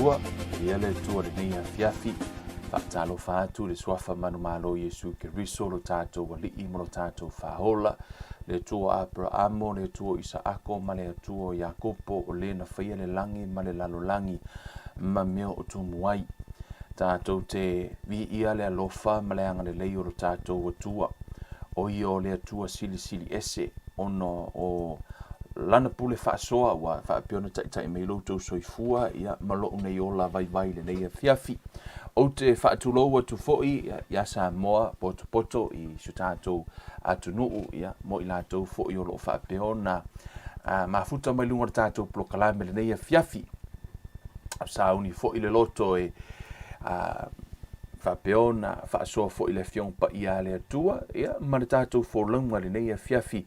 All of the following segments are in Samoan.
Atua, viia le Atua i lenei afiafi. Faatalofa atu i le Suafa manumalo o Iesu Keriso lo tatou Alii ma lo tatou Faaola, le Atua o Aperaamo, le Atua o Isaako ma le Atua o Iakopo, o le na faia le lagi ma le lalolagi ma mea o tumu ai. Tatou te viia le alofa ma le agalelei o lo tatou Atua. O ia o le Atua silisili ese, ona o Lana pule faasoa ua faapea ona taitai mai lo outou soifua ia, ma lou nei ola vaivai i lenei afiafi. Ou te faatulou atu foi ia Samoa potopoto i si o tatou atunuu ia, mo i latou foi o lo o faapea ona mafuta mai luga o le tatou polokalame i lenei afiafi. Sauni foi le loto e faapea ona faasoa foi le Afioga Paia a le Atua ia, ma le tatou folauga i lenei afiafi.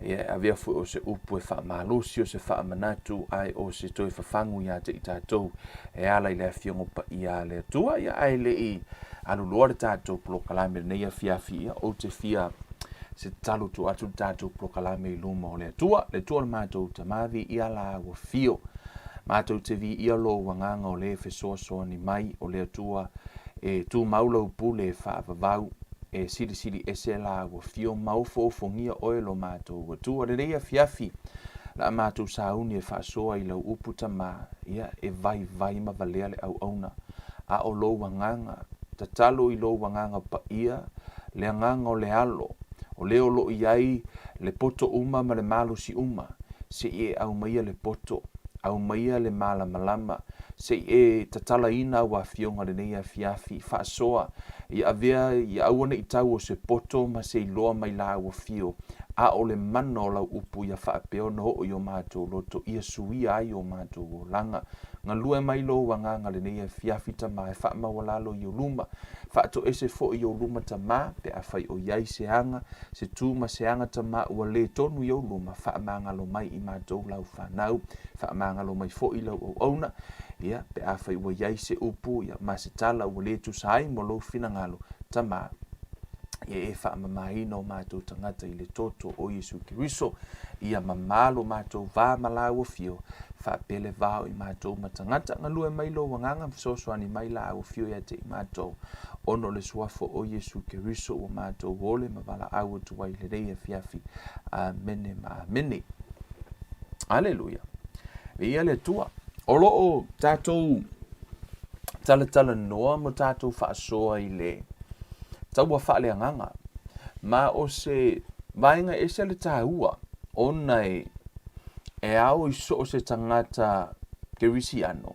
Ia, e avea foi o se upu e faamalosi, o se faamanatu, ae o se toe fafagu ia te i tatou e ala i le Afioga Paia a le Atua. Ia, ae le i alu loa le tatou polokalame i lenei afiafi, ia, ou te fia se tatalo tuu atu le tatou polokalame i luma o le Atua. Le Atua o le matou Tama, viia lau afio. Matou te viia lou agaga o le fesoasoani mai, o le Atua e tumau lau pule e faavavau, e silisili ese lau afio ma ofoofogia oe lo matou Atua. Lenei afiafi, la matou sauni e faasoa i lau upu Tama, ia e vaivai ma valea le auauna, a o lou agaga, tatalo i lou agaga paia, le agaga o le Alo, o le o lo o i ai le poto uma ma le malosi uma, se i e aumaia le poto, aumaia le malamalama, se i e tatalaina au afioga lenei afiafi, faasoa, ia avea, ia aua ne i tau o se poto ma se iloa mai lau afio, a o le mana o lau upu ia faapea ona oo i o matou loto, ia suia ai o matou olaga. Galue mai lou agaga lenei afiafi, Tama, e faamaualalo i ou luma, faatoese foi i ou luma, Tama, pe afai o i ai se aga, se tu ma se aga, Tama, ua le tonu i ou luma, faamagalo mai i matou lau fanau, faamagalo mai foi lau auauna, ia, pe afai ua i ai se upu, ia, ma se tala ua le tusa ai mo lou finagalo, Tama, ia e faamamaina o matou tagata i le toto o Iesu Keriso, ia mamā lo matou va ma lau afio, faapea le va o i matou ma tagata, galue mai lou agaga ma fesoasoani mai lau afio ia te i matou, ona o le suafa o Iesu Keriso ua matou ole ma valaau atu ai i lenei afiafi. Amene ma amene. Aleluia. Viia le Atua. O lo o tatou talatalanoa ma tatou faasoa i le taua faaleagaga. Ma o se vaega ese le taua ona e e ao i so o se tagata Kerisiano,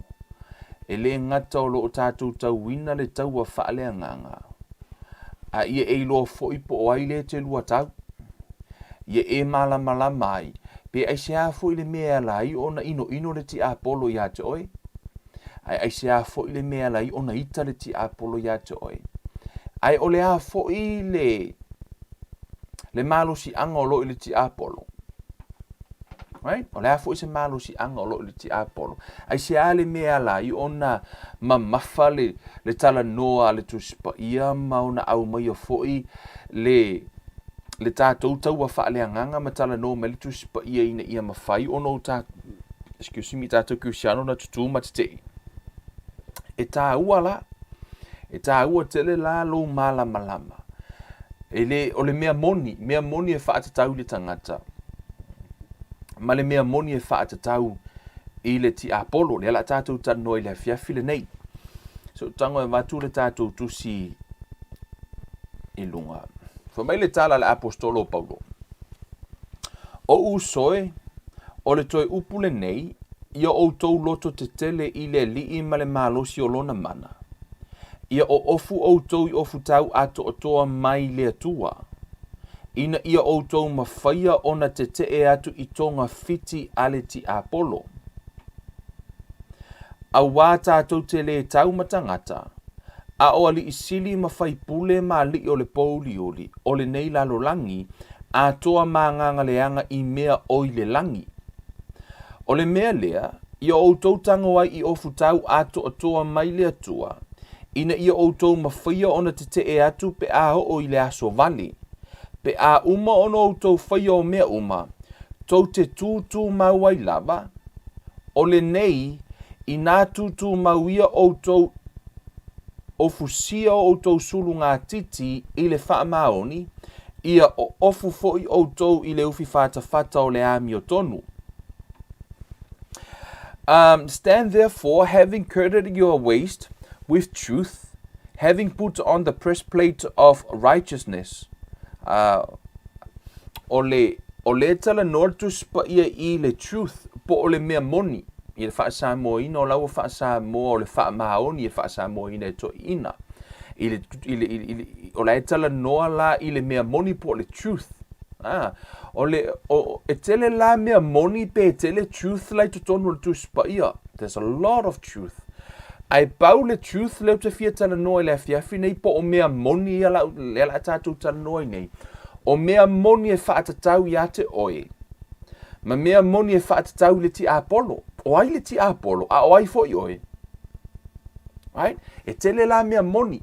e le gata o lo o tatou tauina le taua faaleagaga, a ia e iloa foi po o ai le te lua tau. Ia e malamalama ai, pe aisea foi le mea e ala ai ona inoino le tiapolo ia te oe, ae aisea foi le mea e ala ai ona ita le tiapolo ia te oe. Ae o le a foi le, le malosiaga o lo o i le tiapolo? Right? O le a foi se malosiaga o lo o i le tiapolo? Aisea le mea e ala ai ona mamafa le, le talanoa a le Tusi Paia ma ona aumaia foi le, le tatou taua faaleagaga ma talanoa mai le Tusi Paia ina ia mafai ona o ta, excuse me, tatou Kerisiano na tutū ma tetee. E tāua la, e tāua tele la lou malamalama. E le, o le mea moni, mea moni e faatatau i le tagata, ma le mea moni e faatatau i le tiapolo. Lea la tatou talanoa i le afiafi lenei. So, tago e avatu le tatou tusi i luga. Fai mai le tala a le aposetolo o Paulo, O uso e, o le toe upu lenei, ia outou loto tetele i le Alii ma le malosi o lona mana. Ia oofu outou i ofutau atoatoa mai le Atua, ina ia outou mafaia ona tetee atu i toga fiti a le tiapolo. Auā tatou te lē tau ma tagata, a o alii sili ma faipule ma alii o le pōuliuli o lenei lalolagi atoa ma agaga leaga i mea o i le lagi. O le mea lea, ia outou tago ai i ofutau atoatoa mai le Atua, ina ia outou mafaia ona tetee atu pe a oo i le aso vale. Pe a uma ona outou faia o mea uma, tou te tūtū mau ai lava, o lenei, Inā tūtūmau ia ʻoutou ofusia o ʻoutou sulugatiti i le faamaoni, ia ofu foi ʻoutou i le ufi fatafata o le amiotonu. Stand therefore, having girded your waist with truth, having put on the breastplate of righteousness. O le, o lea talanoa le Tusi Paia i le truth, po o le mea moni, i le faa-Samoaina o la ua faa-Samoa o le faamaoni e faa-Samoaina e toeaiina. I le, i le, i le, o la e talanoa la i le mea moni po o le truth. Ah, o le, o, e tele la mea moni pe tele truth la i totonu o le Tusi Paia. There's a lot of truth. Ae pau le truth lea ou te fia talanoa i le afiafi nei po o mea moni ia la, lea la tatou talanoa ai nei. O mea moni e faatatau iā te oe, ma mea moni e faatatau i le tiapolo. O ai le tiapolo, a o ai foi oe? Right? E tele la mea moni.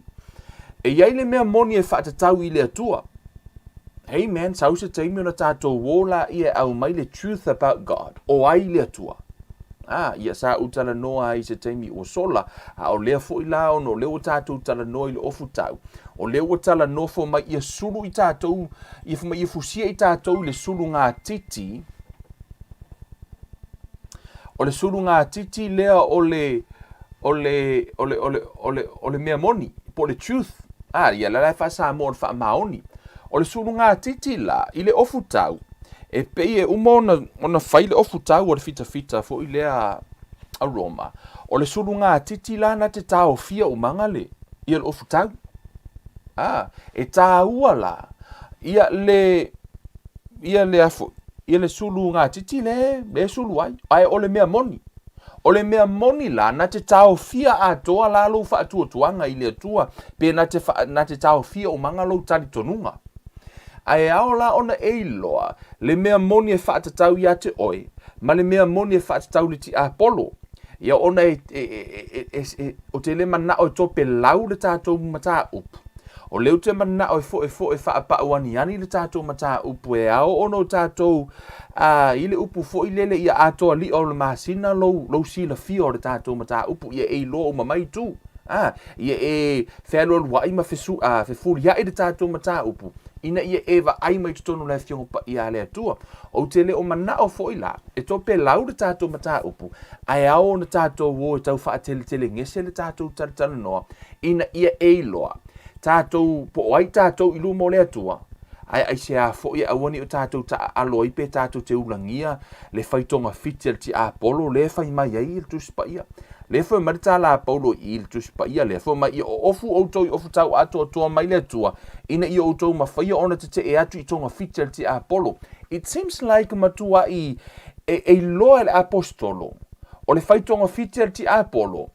E i ai le mea moni e faatatau i le Atua. Amen. Sau se taimi ona tatou ō laia e aumai le truth about God. O ai le Atua? Ah, ia sa ou talanoa ai i se taimi ua sola, a o lea foi la ona o lea ua tatou talanoa i le ofu tau, o lea ua talanofo mai ia sulu i tatou, ia mai ia fusia i tatou i le sulugatiti, o le sulugatiti lea o le, o le, o le, o le, o le, o le mea moni, po o le truth. Ah, ia la la e faa-Samoa o le faamaoni. O le sulugatiti la, i le ofu tau, E pei e uma ona, ona fai le ofu tau o le fitafita foi lea a Roma, o le sulugatiti la na te taofia umaga le, ia le ofu tau. A, e tāua la, ia le, ia le afo, ia le sulugatiti le, le sulu ai, ae o le mea moni. O le mea moni la, na te taofia atoa la lou faatuatuaga i le Atua, pe na te, wha, na te taofia umaga lou talitonuga. Ae ao la ona e iloa le mea moni e faatatau iā te oe, ma le mea moni e faatatau i le tiapolo. Ia ona e, e, e, e, e, ou te le manao e topelau le tatou mataupu. O lea ou te manao e foefoe faapau aniani le tatou mataupu e ao ona o tatou a, i le upu foi lele ia atoa li'a o le masina lou, lou silafia o le tatou mataupu ia e iloa uma mai itu. A, ia e fealualua'i ma fesu, a, fefulia'i le tatou mataupu ina ia e vaai mai totonu o le Afioga Paia a le Atua. Ou te le o manao foi la e topelau le tatou mataupu, ae ao ona tatou o e tau faateletelegese le tatou talatalanoa ina ia e iloa tatou po o ai tatou i luma o le Atua, ae aisea foi e aua ne i o tatou taaalo ai pe tatou te ulagia le fai togafiti a le tiapolo lea e fai mai ai le Tusi Paia. Lea foi mai le tala a Paulo i le Tusi Paia lea, fai mai ia oofu outou i ofu tau atoatoa mai le Atua, ina ia outou mafaia ona tetee atu i togafiti a le tiapolo. It seems like matuai e, e iloa e le aposetolo, o le fai togafiti a le tiapolo,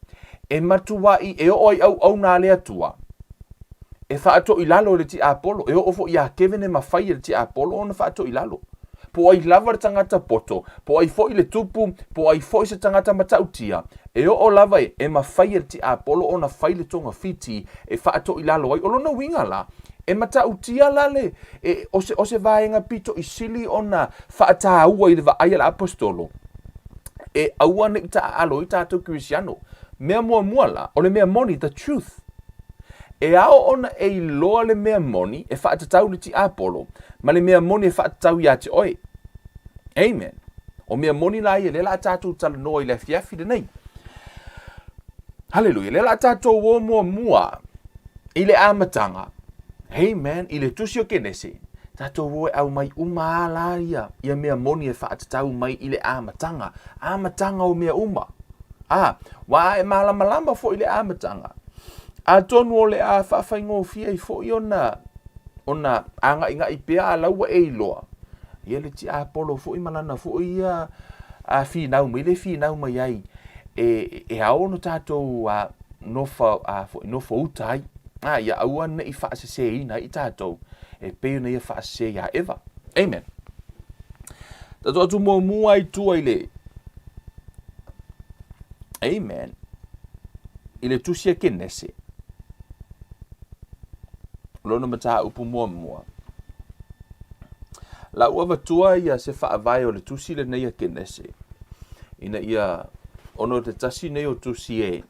e matuai e oo ai auauna a le Atua, e faatoilalo e le tiapolo, e oo foi ia Kevin e mafai e le tiapolo ona faatoilalo. Po o ai lava le tagata poto, po o ai foi le tupu, po o ai foi se tagata matautia, e oo lava e, e mafai e le tiapolo ona fai le togafiti e faatoilalo ai. O lona uiga la, e matautia la le, e, o se, o se vaega pito i sili ona faataua i le vaai a le aposetolo, e aua ne i taaalo ai tatou Kerisiano. Mea muamua la, o le mea moni, the truth. E ao ona e iloa le mea moni e faatatau i le tiapolo, ma le mea moni e faatatau iā te oe. Amen. O mea moni la ia, lea la tatou talanoa i le afiafi lenei. Haleluia. Lea la tatou o muamua i le amataga. Amen. I le tusi o Kenese, tatou o e aumai uma a la ia, ia mea moni e faatatau mai i le amataga. Amataga o mea uma. A, wā e malamalama foi i le amataga. Atonu o le a faafaigofie ai foi ona ona āga'iga'i pea a la ua e iloa, ia le tiapolo foi ma lana foi ia a finau mai le finau mai ai e, e ao ona tatou a, nofo, a, foi, nofo uta ai. A, ia aua ne i faaseseina ai i tatou e pei ona ia faasese iā Eva. Amen. Tatou atu muamua ai tua i le Amen. I le tusi a Kenese. Lona mataupu muamua. La ua avatua ia se faavae o le tusi lenei a Kenese ina ia Ona o te tasi nei o tusi e,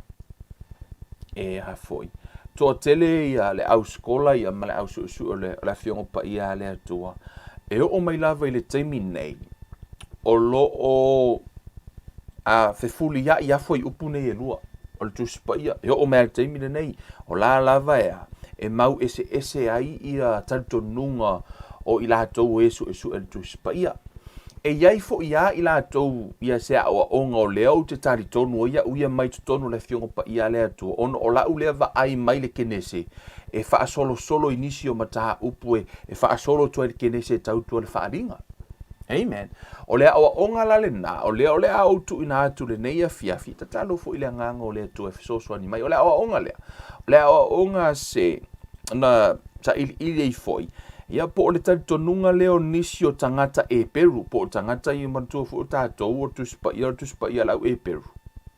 e a foi, toatele ia le au skola ia ma le au suesue o le, o le Afioga Paia a le Atua, e oo mai lava i le taimi nei, o lo o a fefulia'i a fuaiupu nei e lua, o le Tusi Paia, e oo mai lava i le taimi lenei, o la lava e a, e mau eseese ai ia talitonuga o i latou o e suesue le Tusi Paia. E i ai foi ia i latou ia se aoaoga o lea ou te talitonu ai au ia mai totonu o le Afioga Paia a le Atua, ona o la'u lea vaai mai le Kenese e faasolosolo i nisi o mataupu e, e faasolo atu ai le Kenese e tautua le faaaliga. Amen. O le aoaoga la lena, o lea o le a ou tuuina atu lenei afiafi, tatalo foi i le Agaga o le Atua e fesoasoani mai. O le aoaoga lea, o le aoaoga se na sailiili ai foi, Ia, po o le talitonuga lea o nisi o tagata Eperu, po o tagata ia manatua foi o tatou o le Tusi Paia, o le Tusi Paia a le au Eperu.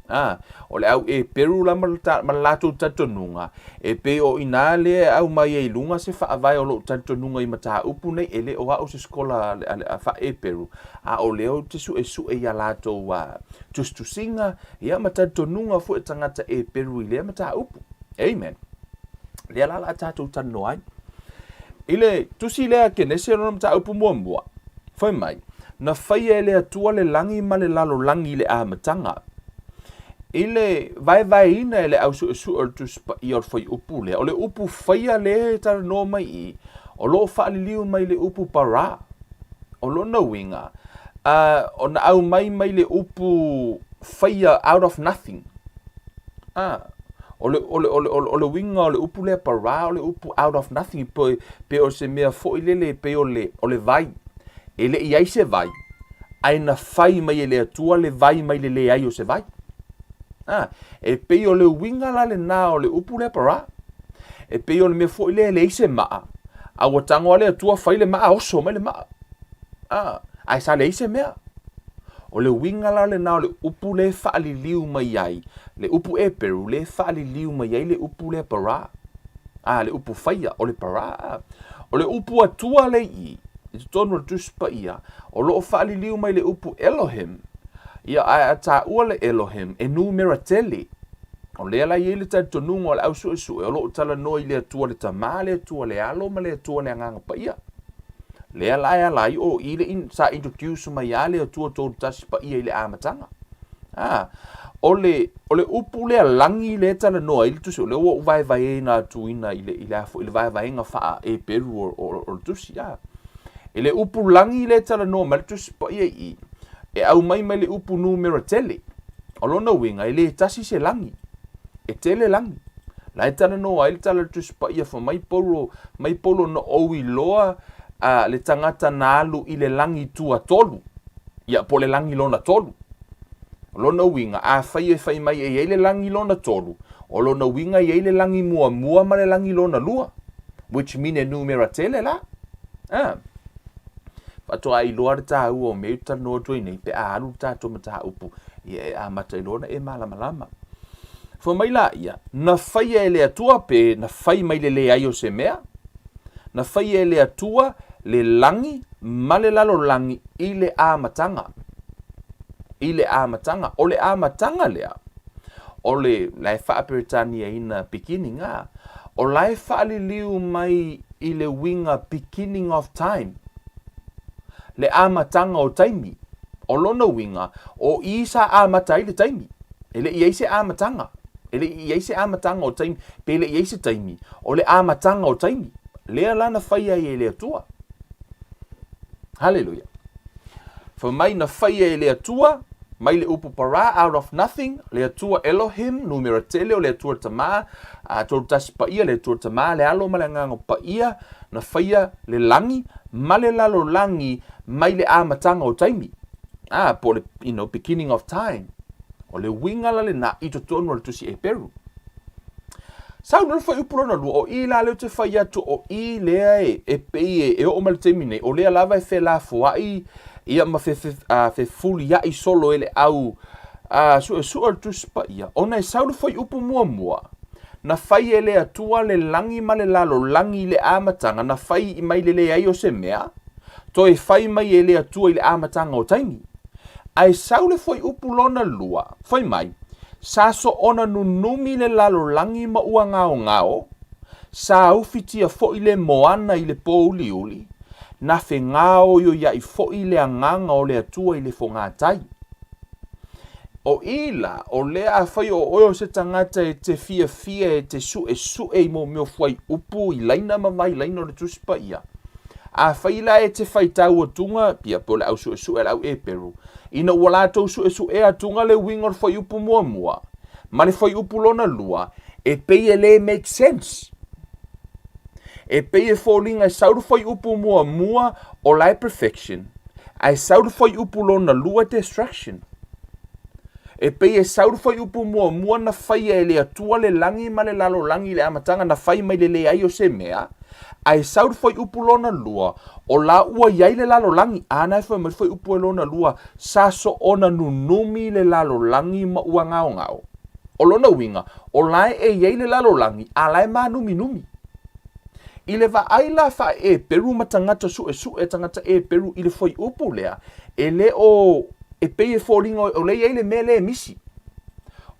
A, o le au Eperu la ma le, ma le latou talitonuga, e pei o inā lea e aumai ai i luga se faavae o lou talitonuga i mataupu nei, e le o au se sikola a, a, faa-Eperu, a o lea ou te suesue i a latou a, tusitusiga, ia ma talitonuga foi o tagata Eperu i lea mataupu. Amen. Lea la la tatou talanoa ai. I le tusi lea a Kenese lona mataupu muamua, fai mai, na faia e le Atua le lagi ma le lalolagi i le amataga. I le vaevaeina e le au suesue o le Tusi Paia o le fuaiupu lea, o le upu faia lea e talanoa mai i i, o lo o faaliliu mai le upu bara. O lona uiga, uh, ona aumai mai le upu faia out of nothing. Ah, O le, o le, o le, o le uiga o le upu lea bara, o le upu out of nothing, pe, pe o se mea foi lele pei o le, o le vai. E le i ai se vai, ae na fai mai e le Atua le vai mai le leai o se vai. Ah, e pei o le uiga la lena o le upu lea bara. E pei o le mea foi lea e leai se maa, a ua tago lava le Atua fai le maa, oso mai le maa. Ah, ae sa leai se mea. O le uiga la lena o le upu lea e faaliliu mai ai, le upu Eperu lea e faaliliu mai ai le upu lea bara. A, le upu faia, o le bara. O le upu Atua lea i i, i totonu o le Tusi Paia, o lo o faaliliu mai le upu Elohim. Ia, ae a taua le Elohim, e numera tele. O lea la e i ai le talitonuga o le au suesue, o lo o talanoa i le Atua le Tama, le Atua le Alo ma le Atua le Agaga Paia. Lea la e ala ai o i le in, sa introduce mai a le Atua Tolutasi Paia i le amataga. A, o le, o le upu lea lagi lea e talanoa ai le tusi, o lea ua ou vaevaeina atuina i le, i le, a foi, i le vaevaega faa-Eperu o, o, o le tusi. A, i le upu lagi lea e talanoa mai le Tusi Paia i i, e aumai mai le upu numera tele. O lona uiga, e le tasi se lagi. E tele lagi. La e talanoa ai le tala o le Tusi Paia fai mai Paulo, mai Paulo na ou iloa a, le tagata na alu i le lagi tuatolu, ia po o le lagi lona tolu. O lona uiga, afai e fai mai e i ai le lagi lona tolu, o lona uiga e i ai le lagi muamua ma le lagi lona lua, which mean e numera tele la. Ah. Faatoa iloa le tāua o mea i talanoa atu ai nei, pe a alu le tatou mataupu, ia e amata iloa ona e malamalama. Fai mai la ia, na faia e le Atua pe na fai mai le leai o se mea? Na faia e le Atua le lagi ma le lalolagi i le amataga. I le amataga. O le amataga lea, o le, la e faa-Peretaniaina beginning, a, o la e faaliliu mai i le uiga beginning of time, le amataga o taimi. O lona uiga, o i sa amata ai le taimi. E le i ai se amataga. E le i ai se amataga o taimi, pe le i ai se taimi, o le amataga o taimi. Lea la na faia ai e le Atua. Haleluia. Fai mai na faia e le Atua, mai le upu bara, out of nothing, le Atua Elohim, numera tele o le Atua le Tama, a Tolutasi Paia, le Atua le Tama, le Alo ma le Agaga Paia, na faia le lagi ma le lalolagi mai le amataga o taimi. Ah, po o le, you know, beginning of time. O le uiga la lena i totonu o le tusi Eperu. Sau le fuaiupu lona lua, o i la lea ou te fai atu, o i lea e, e pei e, e oo mai le taimi nei, o lea lava e felafoai ia ma fe, fe, a, fefuliai solo e le au a, suesue o le Tusi Paia, ona e sau le fuaiupu muamua, na fai e le Atua le lagi ma le lalolagi i le amataga, na fai i mai le leai o se mea, toe fai mai e le Atua i le amataga o taimi. Ae sau le fuaiupu lona lua, fai mai, Sa soona nunumi le lalolagi ma ua gaogao, sa ufitia foi le moana i le pōuliuli, na fegaoioiaʻi foi le agaga o le Atua i le fogatai. O i la, o lea afai o oe o se tagata e te fiafia e te suesue i mea o fuaiupu i laina ma vailaina o le Tusi Paia, afai la e te faitau atuga, ia po o le au suesue a le au Eperu, ina ua latou suesuea atuga le uiga o le fuaiupu muamua ma le fuaiupu lona lua, e pei e le make sense. E pei e foliga e sau le fuaiupu muamua o la e perfection, ae sau le fuaiupu lona lua e destruction. E pei e sau le fuaiupu muamua na faia e le Atua le lagi ma le lalolagi i le amataga na fai mai le leai o se mea, ae sau le fuaiupu lona lua, o la ua i ai le lalolagi, a na e fai mai le fuaiupu e lona lua, sa soona nunumi le lalolagi ma ua gaogao. O lona uiga, o la e i ai le lalolagi, a la e mānuminumi. I le vaai la faa-Eperu ma tagata suesue tagata Eperu i le fuaiupu lea, e le o, e pei e foliga o lea e i ai le mea lea e misi.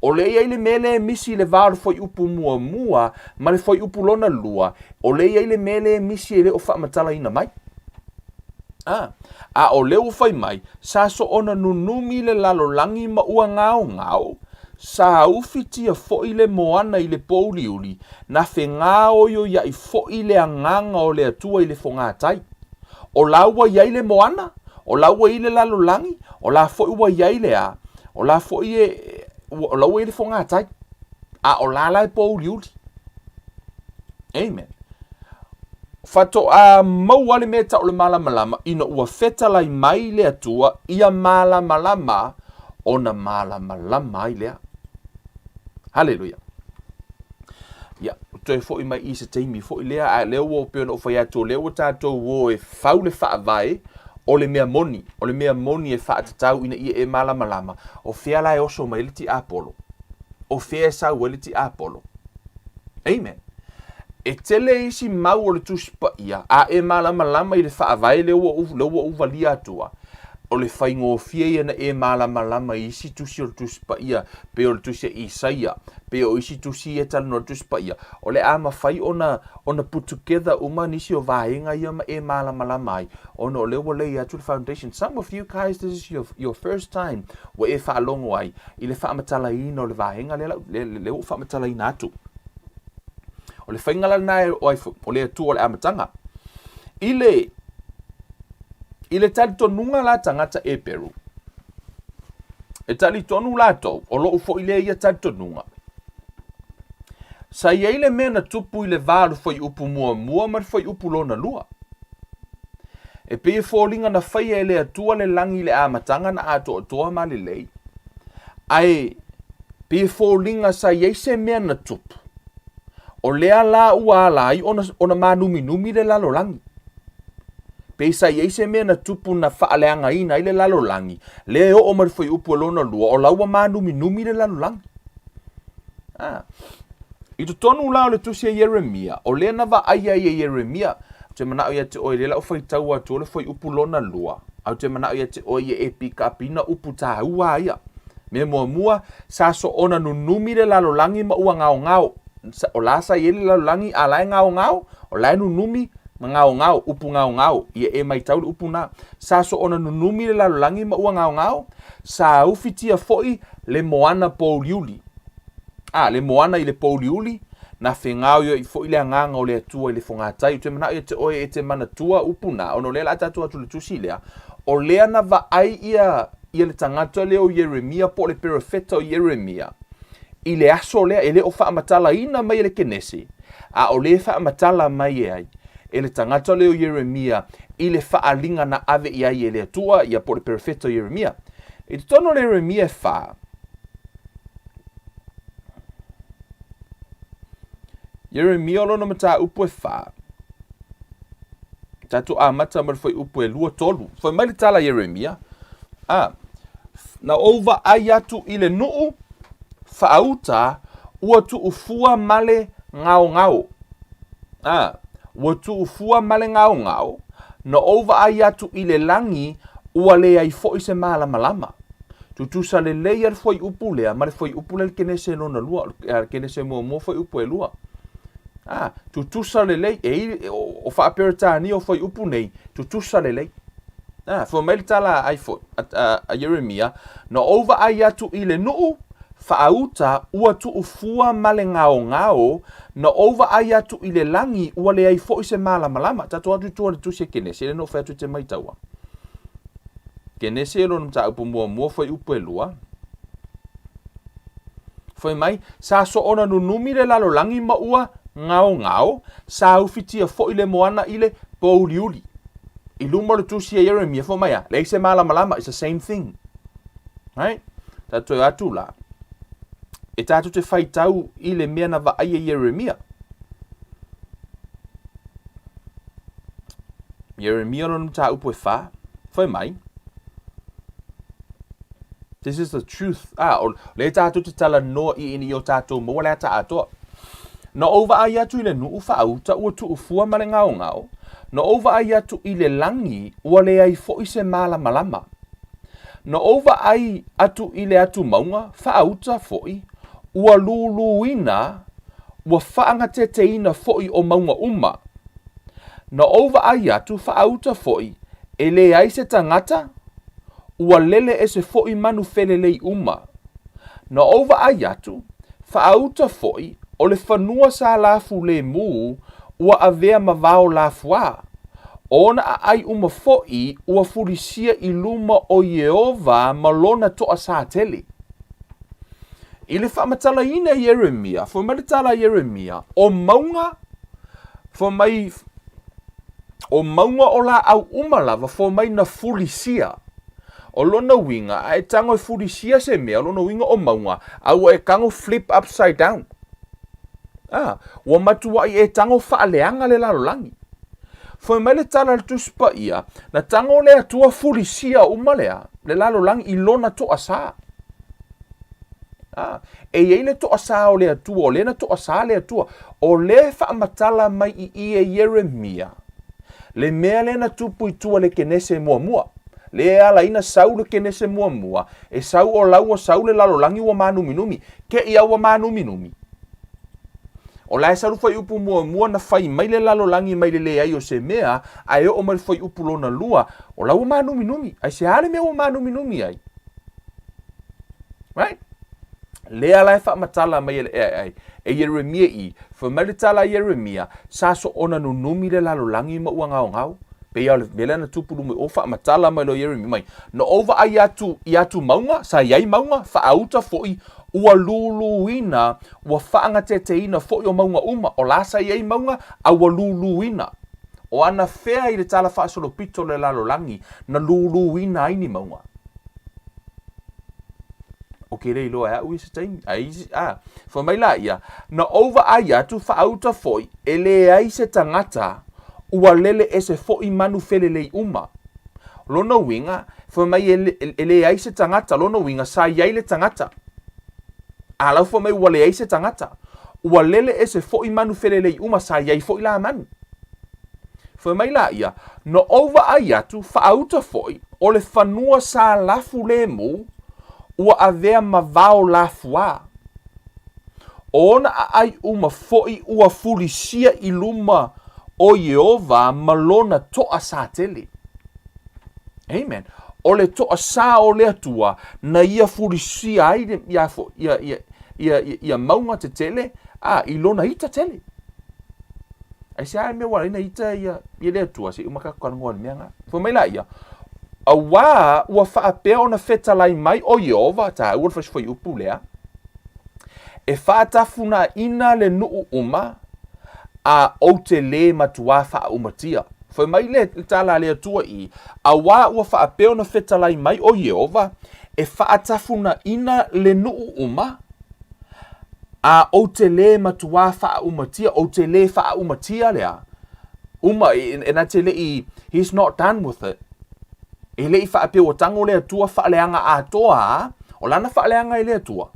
O lea e i ai le mea lea e misi i le va o le fuaiupu muamua ma le fuaiupu lona lua, o lea e i ai le mea lea e misi e le o faamatalaina mai. A, a o lea ua fai mai, sa soona nunumi le lalolagi ma ua gaogao, sa ufitia foi le moana i le pōuliuli, na fegaoioiaʻi foi le agaga o le Atua i le fogatai. O la ua i ai le moana, o la ua i ai le lalolagi, o la foi ua i ai le a, o la foi e, o la ua i ai le fogatai, a o la la e pōuliuli. Amen. Faatoa maua le mea e tau o le malamalama ina ua fetalai mai le Atua ia malamalama ona malamalama ai lea. Haleluia. Ia, toe foi mai i se taimi foi lea, a lea ua pei ona ou fai atu, o lea ua tatou o e fau le faavae o le mea moni, o le mea moni e faatatau ina ia e malamalama, o fea la e oso mai ai le tiapolo? O fea e sau ai le tiapolo? Amen. E tele isi mau o le Tusi Paia, a e malamalama i le faavae lea ua ou, lea ua ou valia atua, o le faigofie ia na e malamalama i isi tusi o le Tusi Paia, pei o le tusi a Isaia, pei o isi tusi ia e talanoa i le Tusi Paia, o le a mafai ona, ona put together uma nisi o vaega ia ma e malamalama ai, ona o lea ua lay atu le foundation. Some of you guys, this is your, your first time ua e faalogo ai i le faamatalaina o le vaega lea, lea, lea ua ou faamatalaina atu. O le faiga la lena o ai foi, o le Atua o le amataga. I le, i le talitonuga la tagata Eperu, e talitonu latou, o lou foi lea ia talitonuga, sa i ai le mea na tupu i le va o le fuaiupu muamua ma le fuaiupu lona lua. E pei e foliga na faia e le Atua le lagi i le amataga na atoatoa ma lelei, ae pei e foliga sa i ai se mea na tupu, o lea la ua ala ai ona, ona mānuminumi le lalolagi. Pei sa i ai se mea na tupu na faaleagaina ai le lalolagi, lea e oo mai le fuaiupu e lona lua, o la ua mānuminumi le lalolagi. Ah. I totonu la o le tusi a Ieremia, o lea na vaaia ai e Ieremia, ou te manao ia te oe, lea la ou faitau atu o le fuaiupu lona lua, a ou te manao ia te oe ia e pikapiina upu tāua a ia. Mea muamua, sa soona nunumi le lalolagi ma ua gaogao. O la sa i ai le lalolagi a la e gaogao, o la e nunumi ma gaogao, upu gaogao, ia e maitau le upu na. Sa soona nunumi le lalolagi ma ua gaogao, sa ufitia foi le moana pōuliuli. A, le moana i le pōuliuli, na fegaoioiʻi foi le agaga o le Atua i le fogatai. Ou te manao ia te oe e te manatua upu na, ona o lea la a tatou atu i le tusi lea, o lea na vaai ia, ia le tagata lea o Ieremia po o le perofeta o Ieremia i le aso lea, e le o faamatalaina mai e le Kenese, a o lea e faamatala mai e ai e le tagata lea o Ieremia i le faaaliga na ave i ai e le Atua, ia po o le perofeta o Ieremia. I totonu o le Ieremia e 4, Ieremia o lona mataupu e 4. Tatou amata ma le fuaiupu e 2 3. Fai mai le tala a Ieremia, a, na ou vaai atu i le nuu faauta ua tuufua ma le gaogao. A, ua tuufua ma le gaogao, na ou vaai atu i le lagi ua leai foi se malamalama. Tutusa lelei a le fuaiupu lea ma le fuaiupu lea i le Kenese lona lua, a le Kenese muamua fuaiupu e lua. A, tutusa lelei, e i, o, o Faa-Peretania o fuaiupu nei, tutusa lelei. A, fua mai le tala a, a, a, a Ieremia, na ou vaai atu i le nuu, faauta, ua tuufua ma le gaogao, na ou vaai atu i le lagi, ua leai foi se malamalama. Tatou atu i tua i le tusi e Kenese, e le no fai atu i te maitaua. Kenese e lona mataupu muamua fuaiupu e lua. Fai mai, sa soona nunumi le lalolagi ma ua gaogao, sa ufitia foi le moana i le pouliuli. I luma o le tusi a Ieremia, fai mai a, leai se malamalama, it's the same thing. Right? Tatou atu la, e tatou te faitau i le mea na vaai e Ieremia. Ieremia lona mataupu e wha, fai mai, This is the truth. Ah, o le tātou te tala noa i ini o tātou maua le ata atoa. Na ou vaai atu i le nuu faauta ua tuufua ma le ngaongao, na ou vaai atu i le lagi ua leai foi se malamalama. Na ou vaai atu i le atu mauga faauta foi ua luluina ua faagateteina foi o mauga uma. Na ou vaai atu faauta foi e leai se tagata, ua lele ese foi manu felelei uma. Na ou vaai atu, faauta foi o le fanua sa lafu lemu ua avea ma vao lafuā. O ona aai uma foi ua fulisia i luma o Ieova ma lona toasā tele. I le faamatalaina e Ieremia, fai mai le tala a Ieremia, o mauga, fai mai, o mauga o laau uma lava, fai mai na fulisia. O lona uiga, a e tago e fulisia se mea, o lona uiga o mauga, a ua e tago flip upside down. A, ua matuai e tago faaleaga le lalolagi. Fai mai le tala a le Tusi Paia, na tago le Atua fulisia uma lea, le lalolagi i lona toasā. A, e i ai le toasā o le Atua, o lea na toasā le Atua, o lea e faamatala mai i i e Ieremia, le mea lea na tupu i tua le Kenese muamua. Lea e ala ai na sau le Kenese muamua, e sau o la ua sau le lalolagi ua mānuminumi, ke i a ua mānuminumi. O la e sau le fuaiupu muamua na fai mai le lalolagi mai le leai o se mea, ae oo mai le fuaiupu lona lua, o la ua mānuminumi. Aisea le mea ua mānuminumi ai? Right? Lea la e faamatala mai e, e, e Ieremia i, fai mai le tala a Ieremia, sa soona nunumi le lalolagi ma ua gaogao. Pei o le mea lea na tupu luma i o, faamatala mai loa Ieremia mai, na ou vaai atu i atu mauga, sa i ai mauga, faaauta foi, ua luluina, ua faagateteina foi o mauga uma, o la sa i ai mauga, a ua luluina. O ana fea i le tala faasolopito o le lalolagi na luluina ai ni mauga? O ke le iloa e a'u ia se taimi. Ai, a, fai mai la ia, na ou vaai atu faauta foi, e leai se tagata ua lele ese foi manu felelei uma. Lona uiga, fai mai e, e leai se tagata, lona uiga sa i ai le tagata. A lau fai mai ua leai se tagata. Ua lele ese foi manu felelei uma, sa i ai foi la manu. Fai mai la ia, Na ou vaai atu, faauta foi, o le fanua sa lafu lemu, ua avea ma vao lafuā. O ona aai uma foi ua fulisia i luma o Ieova ma lona toasā tele. Amen. O le toasā o le Atua na ia fulisia ai le, ia, ia, ia, ia, ia, ia mauga tetele, a, i lona ita tele. Aisea e mea ua ala ai na ita ia, ia le Atua, se i uma tatou talanoa i le mea lena. Fai mai la ia, Auā ua faapea ona fetalai mai ʻo Iēhova, taua le fasifuaiupu lea, e faatafunaʻina le nuʻu uma, a ou te lē matuā faaumatia. Fai mai le tala a le Atua i, Auā ua faapea ona fetalai mai ʻo Iēhova, e faatafunaʻina le nuʻu uma, A ou te lē matuā faaumatia, ou te lē faaumatia lea, uma, e, e na te leʻi, he's not done with it. E leʻi faapea ua tago le Atua faaleaga atoa a, o lana faaleaga e le Atua.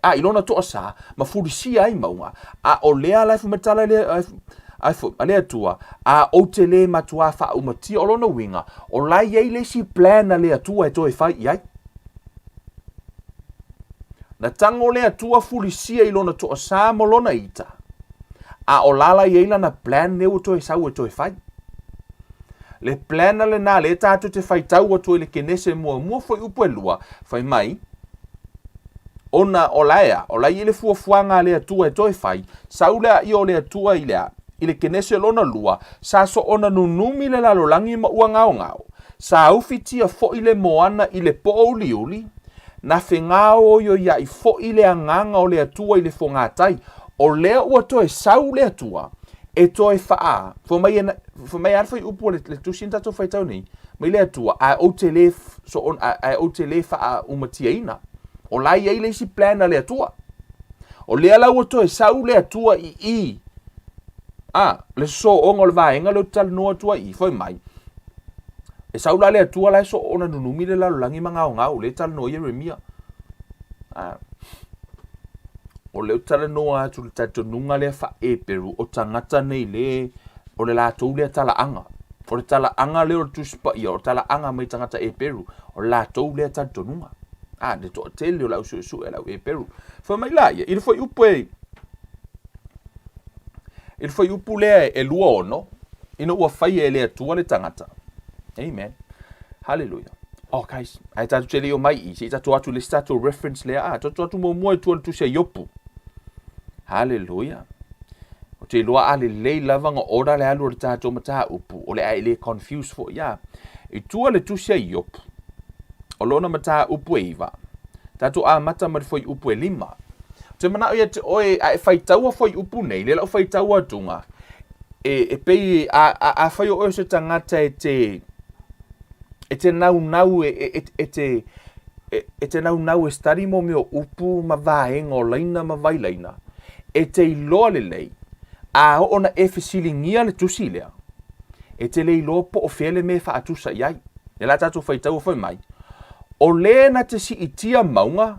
A i lona toasā, ma fulisia ai mauga, a o lea la e fai mai le tala a, a le Atua, a ou te lē matuā faaumatia, o lona uiga, o la e i ai le isi plan a le Atua e toe fai i ai. Na tago le Atua fulisia i lona toasā ma lona ita, a o lala i ai lana plan lea ua toe sau e toe fai. Le plan lenā lea tatou te faitau atu ai i le Kenese muamua fuaiupu e lua, fai mai, Ona o la e a, o la e i ai le fuafuaga a le Atua e toe fai, sau le aio o le Atua i le a, i le Kenese lona lua, sa soona nunumi le lalolagi ma ua gaogao, sa ufitia foi le moana i le poo uliuli, na fegaoioiaʻi foi le agaga o le Atua i le fogatai, o lea ua toe sau le Atua e toe faa, fai mai, fai mai a le fuaiupu o le, le tusi na tatou faitau nei, mai le Atua, ae ou te le, so, ae ou te le faaumatiaina. O la e i ai le isi plan a le Atua. O lea la ua toe sau le Atua i i, a, le sosooga o le vaega lea ou te talanoa atu ai i, fai mai, e sau la le Atua la e soona nunumi le lalolagi ma gaogao, lea e talanoa Ieremia. A, o lea ou te talanoa atu i le talitonuga lea faa-Eperu, o tagata nei le, o le latou lea talaaga. O le talaaga lea o le Tusi Paia, o le talaaga mai tagata Eperu, o le latou lea talitonuga. A, le toatele o le au suesue a le au Eperu. Fai mai la ia, i le fuaiupu e, i le fuaiupu lea e 26, ina ua faia e le Atua le tagata. Amen. Hallelujah. Oh guys, ae tatou te le i omai i, se i tatou atu i le isi tatou reference lea, a, tatou atu muamua i tua i le tusi a Iopu. Hallelujah. Ou te iloa a lelei lava ona order le alu o le tatou mataupu, o le a e le confuse foi ia. I tua le tusi a Iopu, o lona mataupu e iva, tatou amata ma le fuaiupu e lima. Ou te manao ia te oe, a e faitaua fuaiupu nei, lea la u faitaua atuga, e, e pei, a, a, afai o oe o se tagata e te, e te naunau e, e, e, e te, e, e te naunau e study mo mea o upu ma vaega o laina ma vailaina, e te iloa lelei, a oo na e fesiligia le tusi lea, e te le iloa po o fea le mea e faatusa i ai. E la tatou faitaua fai mai, o le na te siitia mauga,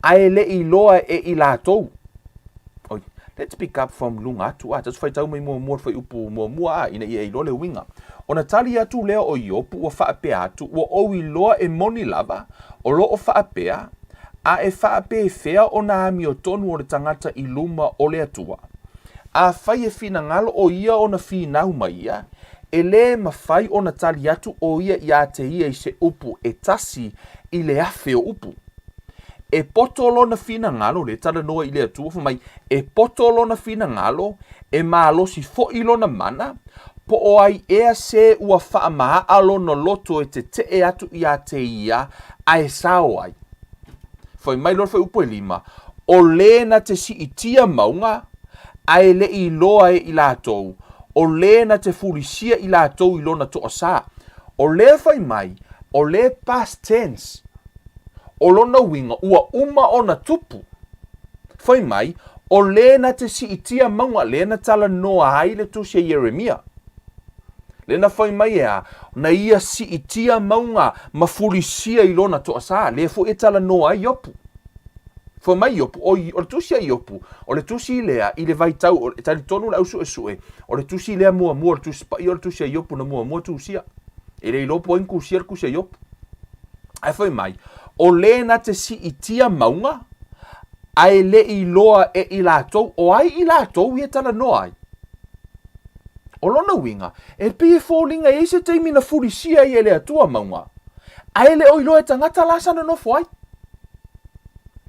ae le i iloa e i latou. Oi, let's pick up from luga atu, a, tatou faitau mai muamua le fuaiupu muamua, a, ina ia iloa le uiga. Ona tali atu lea o Iopu ua faapea atu, ua ou iloa e moni lava, o lo o faapea, a e faapefea ona amiotonu o le tagata i luma o le Atua? Afai e finagalo ʻo ia ona finau mai ia, e lē mafai ona tali atu ʻo ia iā te ia i se upu e tasi i le afe o upu. E poto lona finagalo, lē talanoa i le Atua, fai mai, e poto lona finagalo, e malosi foʻi lona mana, po o ai ea se ua faamaaa lona loto e teteʻe atu iā te ia a e sao ai. Fai mai loa le fuaiupu e lima, O lē na te siitia mauga, a e le i iloa e i latou, o lē na te fulisia i latou i lona toasā. O lea fai mai, o lē past tense. O lona uiga, ua uma ona tupu. Fai mai, o lē na te siitia mauga, lea na talanoa ai le tusi a Ieremia. Lea na fai mai e a, na ia siitia mauga ma fulisia i lona toasā, lea foi e talanoa ai Iopu. Fai mai Iopu, o, o le tusi a Iopu, o le tusi lea i le vaitau, e talitonu le au suesue, o le tusi lea muamua, o le tusi paia o le tusi a Iopu na muamua tusia. E le iloa po o ai na tusia le tusi a Iopu. Ae fai mai, o lē na te siitia mauga, a e le i iloa e i latou, o ai i latou ia e talanoa ai? O lona uiga, e pei e foliga e i ai se taimi na fulisia ai e le Atua mauga, a e le o iloa e tagata la sa nonofo ai.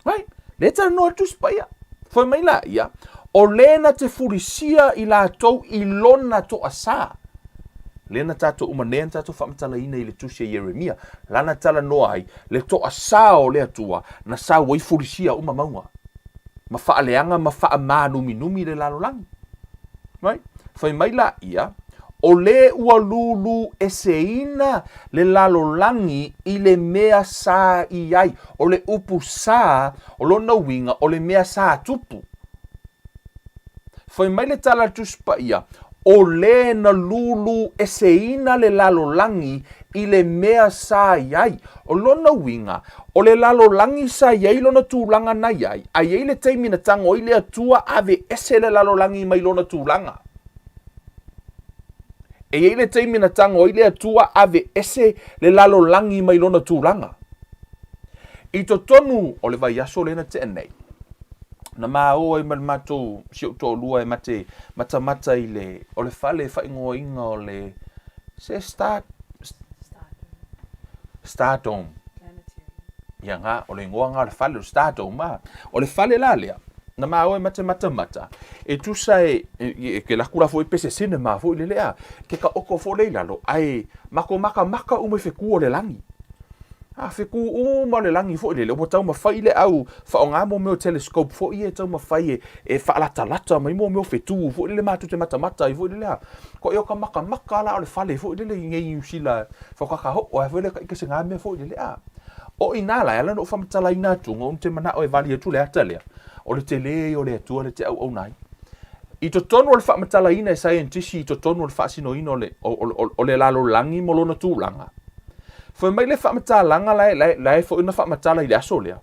Right? Lea e talanoa le Tusi Paia. Fai mai la ia, o lē na te fulisia i latou i lona toasā. Lea na tatou uma nei na tatou faamatalaina i le tusi a Ieremia, lana talanoa ai, le toasā o le Atua na sau ai fulisia uma mauga, ma faaleaga ma faamānuminumi le lalolagi. Right? Fai mai la ia, o lē ua lūlū eseina le lalolagi i le mea sa i ai. O le upu sa, o lona uiga, o le mea sa tupu. Fai mai le tala a le Tusi Paia, O lē na lūlū eseina le lalolagi i le mea sa i ai. O lona uiga, o le lalolagi sa i ai lona tulaga na i ai, a i ai le taimi na tago ai le Atua ave ese le lalolagi mai lona tulaga. E i ai le taimi na tago ai le Atua ave ese le lalolagi mai lona tulaga. I totonu o le vaiaso lea na tea nei, na ma o ai ma le matou si ou toalua e mate matamata i le o le fale faaigoaina o le se Star Stardome. Ia nga, o le igoa nga o le fale o le Stardome a. O le fale la lea, na ma o e mate matamata, e tusa e, e, e ke laku la foi pe se cinema foi lele a, ke ka oko foi le i lalo, ae mako makamaka uma i fetu o le lagi. A fetu uma o le lagi foi lele, ua taumafai le au faaaoga mo mea o telescope foi ia e taumafai e, e faalatalata mai mo mea o fetu foi lele matou te matamata ai foi lele a. Ko ia o ka makamaka la o le fale foi lele i nei Niu Sila faukaka oo ai foi lea ka ike se nga mea foi lele a. O ina la e ala ona ou faamatalaina atu ona ou te manao e vali atu le ata lea, o le tele ia o le Atua lea te auauna ai. I totonu o le faamatalaina e saienitisi i totonu o le faasinoina o le, o, o, o le lalolagi mo lona tulaga. Fai mai le faamatalaga la e, la e, la e foi na faamatala i le aso lea.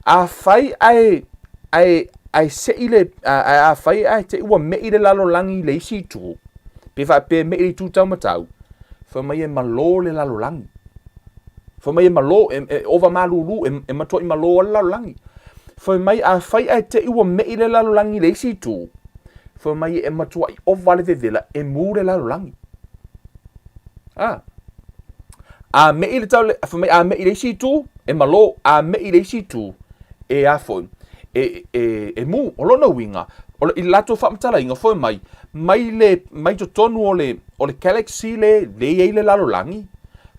Afai ae, ae, ae sei le, ae afai ae te i ua me'i le lalolagi i le isi itu, pe faapea e me'i i le itu taumatau, fai mai e malo le lalolagi. Fai mai e malo, e, e ova malūlū, e, e matuaʻi malo ai le lalolagi. Fai mai afai ae te i ua meʻi le lalolagi i le isi itu, fai mai e matuaʻi ova le vevela e mū le lalolagi. A. A meʻi le tau, fai mai a meʻi i le isi itu, e malo, a meʻi i le isi itu, e a foi, e, e, e mū. O lona uiga, o le, i le latou faamatalaina, fai mai, mai le, mai totonu o le, o le galaxy le, le i ai le lalolagi,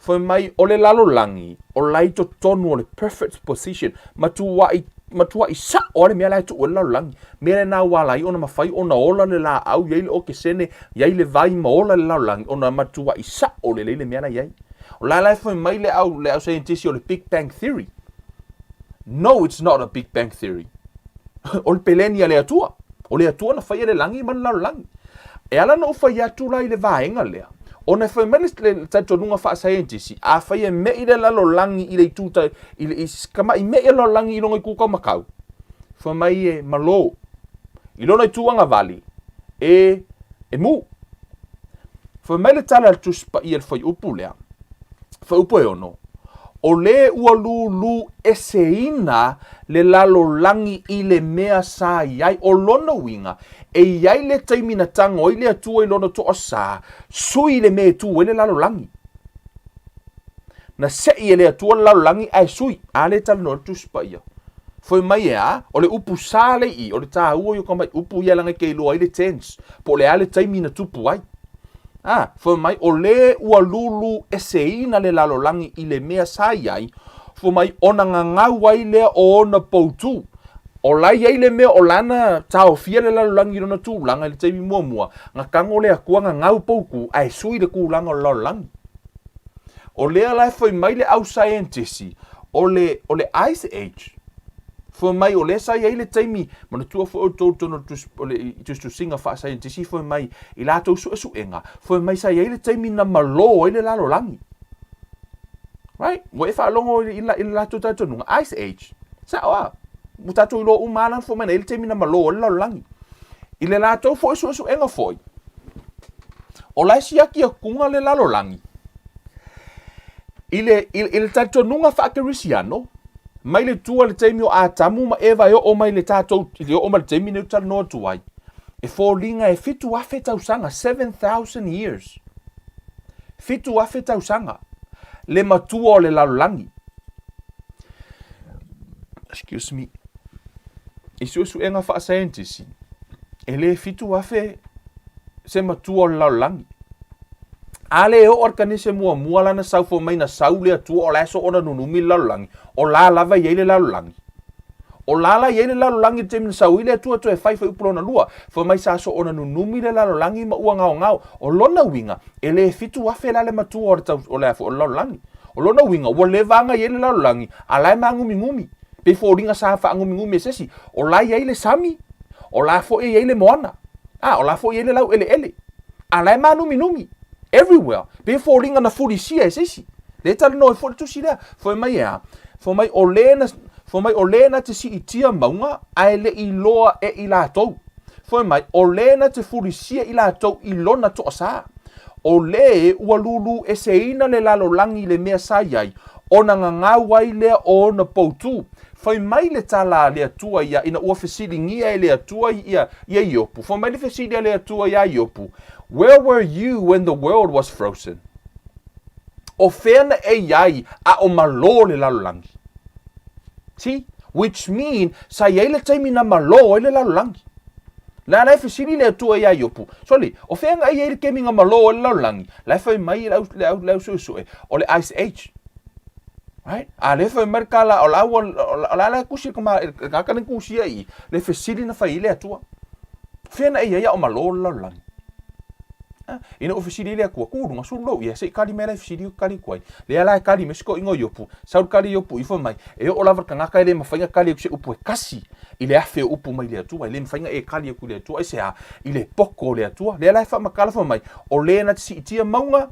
Fai mai o le lalolagi o la i totonu o le perfect position, matuai, matuai sa'o a le mea la e tuu ai le lalolagi. Mea lena ua ala ai ona mafai ona ola le laau, i ai le okesene, i ai le vai ma ola le lalolagi, ona matuai sa'o lelei le mea la i ai. O la la e fai mai le au, le au saienitisi o le Big Bang Theory. No, it's not a Big Bang Theory. O le peleni a le Atua. O le Atua na faia le lagi ma le lalolagi. E ala ona ou fai atu la i le vaega lea, ona e fai mai le, le talitonuga faasaienitisi, afai e meʻi le lalolagi i le itu ta, i le, i kamaʻi meʻi o le lalolagi i lona itu taumatau, fai mai e malo i lona itu agavali e, e mū. Fai mai le tala a le Tusi Paia i le fuaiupu lea, fuaiupu e ono, O lē ua lūlū eseina le lalolagi i le mea sa i ai. O lona uiga, e i ai le taimi na tago ai le Atua i lona toasā, sui le mea e tū ai le lalolagi. Na seʻi e le Atua le lalolagi ae sui. A lea e talanoa ai le Tusi Paia. Fai mai e a, o le upu sa le i, o le tāua i o ka mai upu ia leaga e ke iloa ai le tense, po o le a le taimi na tupu ai. A, fai mai, o lē ua lūlū eseina le lalolagi i le mea sa i ai, fai mai, ona gagau ai lea o ona poutū. O la i ai le mea o lana taofia le lalolagi i lona tulaga i le taimi muamua, na tago le Atua gagau poutū ae sui le tulaga o le lalolagi. O lea la e fai mai le au saienitisi, o le, o le Ice Age, Fai mai, o lea sa i ai le taimi, manatua foi outou i totonu o le tusi, o le tusitusiga faasaienitisi, fai mai, i latou suesuega, fai mai sa i ai le taimi na malo ai le lalolagi. Right? Ua e faalogo i, i, i le latou talitonuga, Ice Age. Sa'o a? Ua tatou iloa uma lava la fai mai na i ai le taimi na malo ai le lalolagi. I le latou foi suesuega foi, o la e siaki atuga le lalolagi. I le, i, i le talitonuga faakerisiano, mai le tua i le taimi o Atamu ma Eva e oo mai le tatou, i le oo mai le taimi nei ou te talanoa atu ai, e foliga e 7,000 tausaga, 7,000 years. 7,000 tausaga le matua o le lalolagi. Excuse me. I suesuega faasaienitisi, e le 7,000 se matua o le lalolagi. A le oo a le kanese muamua lana sau fai mai na sau le Atua o la e soona nunumi le lalolagi, o la lava e i ai le lalolagi. O la la i ai le lalolagi i le taimi na sau ai le Atua toe fai fuaiupu lona lua, fai mai sa soona nunumi le lalolagi ma ua gaogao. O lona uiga, e le 7,000 la le matua o le tau, o le a foi o le lalolagi. O lona uiga, ua leva lava ona i ai le lalolagi, a la e māgumigumi. Pei foliga sa faagumigumi e se isi, o la e i ai le sami, o la foi e i ai le moana, a o la foi e i ai le laueleele. A la e mānuminumi. Everywhere. Pei e foliga na fulisia e se isi. Lea e talanoa ai foi le tusi lea. Fai mai e a? Fai mai o lē na, fai mai o lē na te siitia mauga ae le i loa e i latou. Fai mai o lē na te fulisia i latou i lona toasā. O lē ua lūlū eseina le lalolagi i le mea sa i ai, ona gagau ai lea o ona poutū. Fai mai le tala a le Atua ia ina ua fesiligia e le Atua ia ia Iopu. Fai mai le fesili a le Atua iā Iopu, Where were you when the world was frozen? O fea na e i ai a o malō le lalolagi? See? Which mean, sa i ai le taimi na malō ai le lalolagi. La la e fesili le Atua iā Iopu, Sole, o fea na e i ai le kemi na malō ai le lalolagi? La e fai mai le au, le au, le au suesue, o le Ice Age. Right? A le fai mai le kala, o la ua, o la la e kusi le kama, le kaka na kusia i, le fesili na fai i le Atua. Fea na e i ai a o malō le lalolagi? Ina ua fesili ai le Atua, Ku luga sulu lou ia, se i kali mai la e fesili kali atu ai. Lea la e kali mai si toeaina o Iopu, sau le kali a Iopu i fai mai, e oo lava le tagata e le mafai ona kali atu se upu e kasi i le afe o upu mai le Atua, e le mafai ona e kali atu i le Atua, aisea? I le poto o le Atua. Lea la e faamatala fai mai, o le na te siitia mauga,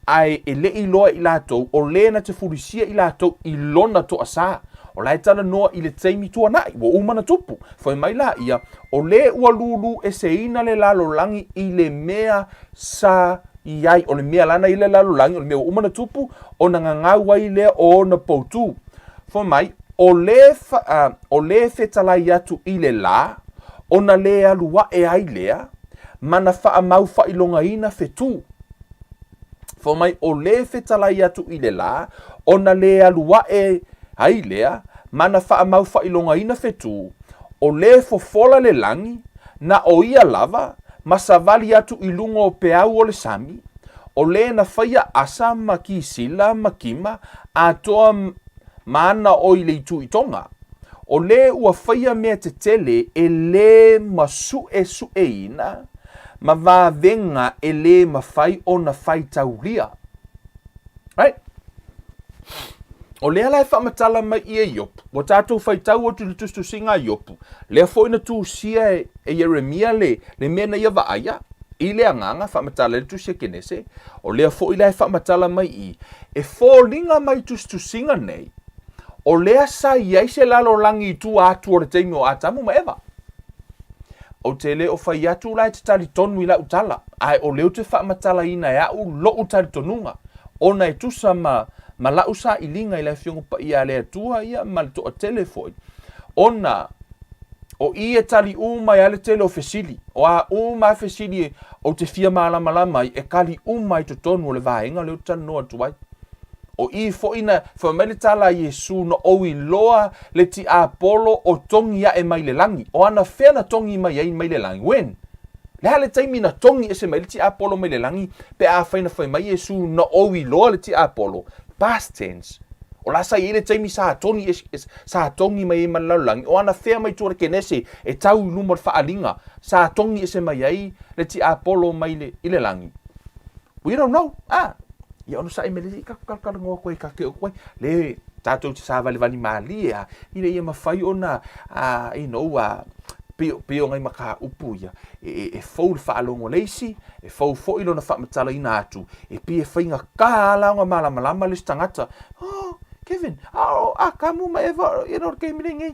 ae e le i iloa e i latou, o le na te fulisia i latou i lona toasa. O la e talanoa i le taimi tuanai, ua uma ona tupu. Fai mai la ia, O lē ua lūlū eseina le lalolagi i le mea sa i ai, o le mea lana i le lalolagi, o le mea ua uma ona tupu, ona gagau ai lea o ona poutū. Fai mai, o lē, o lē fetalai atu i le lā, ona lē alu aʻe ai lea, ma na faamau faailogaina fetū. Fai mai, o lē fetalai atu i le lā, ona lē alu aʻe ai lea, ma na faamau faailogaina fetū, o lē fofola le lagi, na o ia lava, ma savali atu i luga o peau o le sami, o lē na faia asa ma kisila ma kima, atoa ma ana o i le itu i tonga. O lē ua faia mea tetele e lē masuʻesuʻeina ma vavega e lē mafai ona faitaulia. Right? O lea la e faamatala mai ia Iopu, ua tatou faitau atu i le tusitusiga a Iopu, lea foi na tusia e, e Ieremia le, le mea na ia vaaia, i le agaga, faamatala i le tusi a Kenese, o lea foi la e faamatala mai i, e foliga mai tusitusiga nei, o lea sa i ai se lalolagi i tua atu o le taimi o Atamu ma Eva. Ou te le o fai atu la e te talitonu i lau tala, ae o lea ou te faamatalaina e au loʻu talitonuga, ona e tusa ma, ma lau sailiga i le Afioga Paia a le Atua ia ma le toatele foi, ona o i e tali uma ai le tele o fesili, o a uma a fesili ou te fia malamalama ai, e kali uma i totonu o le vaega lea ou te talanoa atu ai. O i foi na fai mai le tala a Iesu na ou iloa le tiapolo o togi aʻe mai le lagi. O ana fea na togi mai ai mai le lagi? When? Le a le taimi na togi ese mai le tiapolo mai le lagi pe afai na fai mai Iesu na ou iloa le tiapolo? Past tense. O la sa i ai le taimi sa togi ese, sa togi mai ai ma le lalolagi. O ana fea mai tua le Kenese e tau i luma o le faaaliga sa togi ese mai ai le tiapolo mai le, i le lagi? We don't know. Ah. Ia ono saʻi mai le ka ka ka ngoa koe ka ke o koe. Le tātou te sāvalivali mālie a ina ia mawhai ona a you know a pio pio ngai maka upu ia e, e, e fou le whaalongo leisi e fou foi lona whaamatalaina atu e pi e whainga ka ala o ngā malamalama le tangata oh Kevin a oh, a kamu ma Eva you know ke mine ngai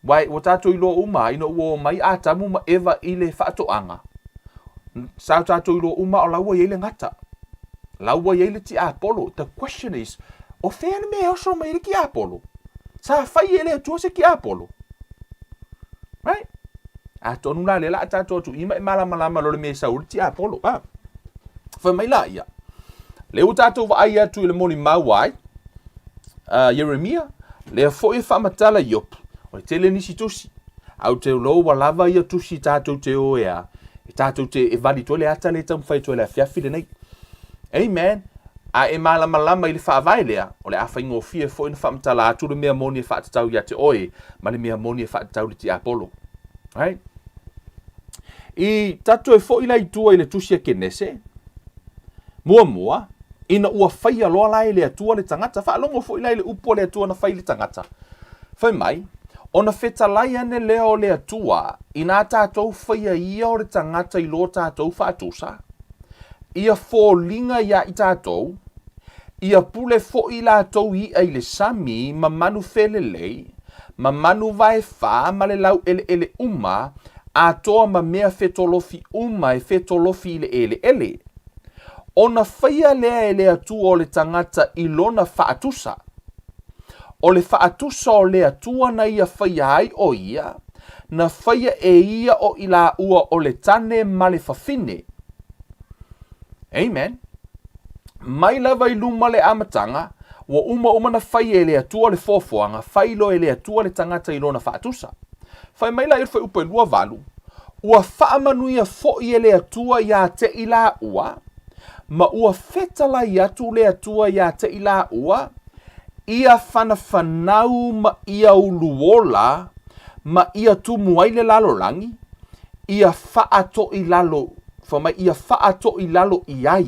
wai ua tātou iloa uma ina ua o mai Atamu ma Eva i le whaatoanga Sa o tātou iloa uma o la ua i ai le gata. La ua i ai le tiapolo. The question is, o fea le mea e oso mai ai le tiapolo? Sa fai e le Atua se tiapolo? Right? Atonu la lea la a tātou atu i ma e malamalama lo le mea e sau le tiapolo. Ah. Fai mai la ia. Le ua tātou vaai atu i le molimau ai, Ieremia, lea foi e faamatala Iopu, o le tele nisi tusi. Au te lo ua lava ia tusi tātou te o e a, e tātou te e vali toe le ata le taumafai toe le afiafi lenei. Amen. A e malamalama i le faavae lea, o le a faigofie foi na faamatala atu le mea moni e faatatau ia te oe, ma le mea moni e faatatau le tiapolo. Right? I tatou e foi la i tua i le tusi a Kenese, muamua, ina ua faia loa la e le Atua le tagata, faalogo foi la i le upu a le Atua na fai i le tagata. Fai mai, ona fetalai ane lea o le Atua, inā tātou faia ia o le tagata i lo tātou faatusa, ia foliga iā i tātou, ia pule foi latou iʻa i le sami ma manu felelei, ma manu vaefā ma le lauʻeleʻele uma, atoa ma mea fetolofi uma e fetolofi i le ʻeleʻele. Ona faia lea e le Atua o le tagata i lona faatusa. O le faatusa o le Atua na ia faia ai o ia, na faia e ia o i laua o le tane ma le fafine. Amen. Mai lava i luma le amataga, ua umauma na faia e le Atua le foafoaga, fai loa e le Atua le tagata i lona faatusa. Fai mai la i le fuaiupu e 28, Ua faamanuia foi e le Atua iā te i laua, ma ua fetalai atu le Atua iā te i laua, ia fanafanau ma ia uluola ma ia tumu ai le lalolagi, ia faatoilalo, fai mai, ia faatoilalo i ai.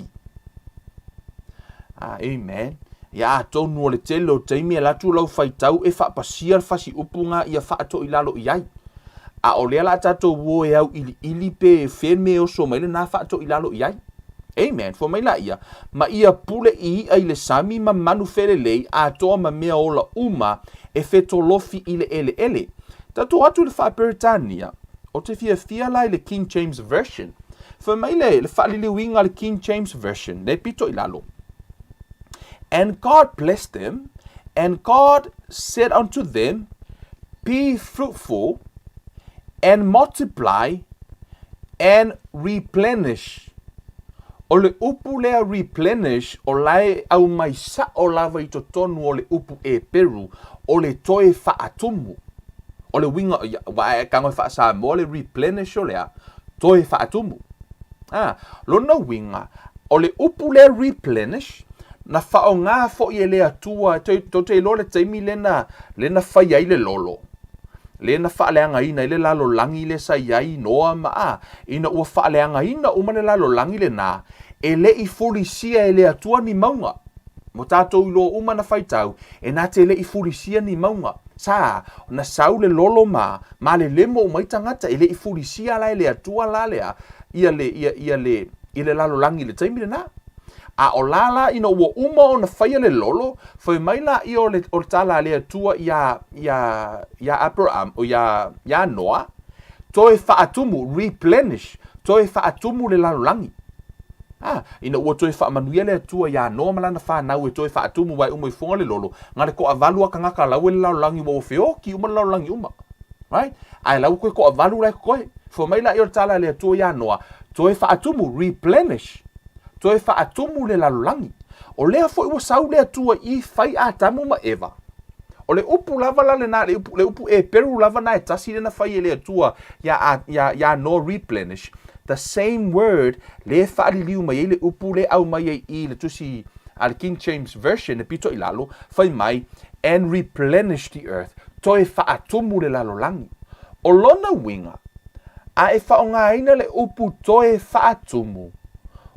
Ah, amen. Ia atonu o le tele o taimi e alu atu lau faitau e faapasia le fasiupu ga ia faatoilalo i ai. A o lea la tatou o e auiliili pe fea me oso mai lena faatoilalo i ai. Amen. Fai mai laia, ma ia pule i iʻa i le sami ma manu felelei atoa ma mea ola uma e fetolofi i le eleele. Tatou o atu i le Faa-Peretania, ou te fiafia la i le King James Version. Fai mai le, le faaliliuina a le King James Version, le pito i lalo. And God blessed them, and God said unto them, Be fruitful, and multiply, and replenish. O le upu lea replenish, o la e aumai sao lava i totonu o le upu Eperu, o le toe faatumu. O le uiga, ua e tago e faa-Samoa le replenish o lea, toe faatumu. A, lona uiga, o le upu lea replenish, na faaaoga foi e le Atua, tou te iloa le taimi lea na, lea na fai ai le lolo, lea na faaleagaina ai le lalolagi lea sa i ai Noa ma, a, ina ua faaleagaina uma le lalolagi lena, e le i fulisia e le Atua ni mauga. Ua tatou iloa uma na faitau, e na te le i fulisia ni mauga. Sa, na sau le lolo ma, malelemo uma ai tagata, e le i fulisia la e le Atua la lea, ia le, ia, ia le, i le lalolagi i le taimi lena. A o la la ina ua uma ona faia le lolo, fai mai laia o le, o le tala a le Atua iā, iā, iā Aperaham, o iā, iā Noa, toe faatumu, replenish, toe faatumu le lalolagi. A, ina ua toe faamanuia le Atua iā Noa ma lana fanau e toe faatumu ae uma ifoga le lolo, na le toavalu a tagata lau e le lalolagi ua ua feoti uma le lalolagi uma. Right? Ae la ua toe toavalu la e totoe. Fai mai laia o le tala a le Atua iā Noa, toe faatumu, replenish, toe faatumu le lalolagi. O lea foi ua sau le Atua i fai Atamu ma Eva. O le upu lava la lena, le upu, le upu Eperu lava na e tasi lea na fai e le Atua iā, iā, iā Noa replenish, the same word le faaliliu mai ai le upu le aumai ai i le tusi a le King James Version e pito i lalo, fai mai, and replenish the earth, toe faatumu le lalolagi. O lona uiga, a e faaaogaina le upu toe faatumu,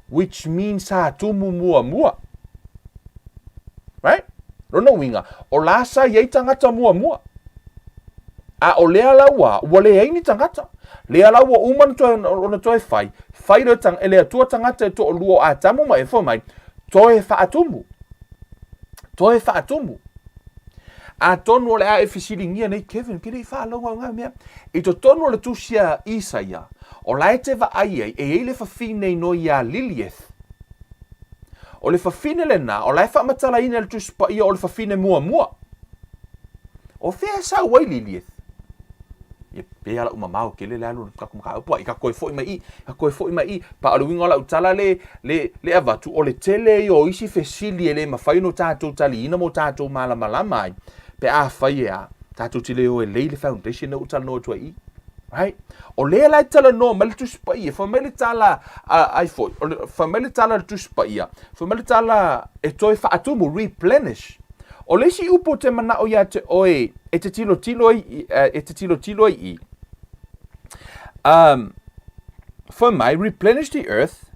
which means sa tumu muamua. Right? Lona uiga, o la sa i ai tagata muamua. A o lea la ua, ua leai ni tagata. Lea la ua uma ona toe fai, fai le, e le Atua tagata e toalua o Atamu ma Efa mai, toe faatumu. Toe faatumu. Atonu o le a e fesiligia nei, Kevin, ke le i faalogo au ngā mea. I totonu o le tusi a Isaia, o la e te vaai ai, e i ai le fafine i noa iā Lilieth. O le fafine lena, o la e faamatalaina e le Tusi Paia o le fafine muamua. O fea e sau ai Lilieth? Ia pei a la'u mamao tele le alu o le tatou mataupu a i ka toe foi mai i, ka toe foi mai i. Pa o le uiga o la'u tala le, le, le avatu, o le tele ia o isi fesili e le mafai ona tatou taliina ma o tatou malamalama ai, pe afai e a, tatou te le o e lei le foundation lea ua ou talanoa atu ai i. Right? O lea la e talanoa mai le Tusi Paia, fai mai le tala a, ai foi, o le, fai mai le tala a le Tusi Paia, fai mai le tala e toe faatumu, replenish. O le isi upu ou te manao ia te oe e te tilotilo ai, e te tilotilo ai i, um, fai mai, replenish the earth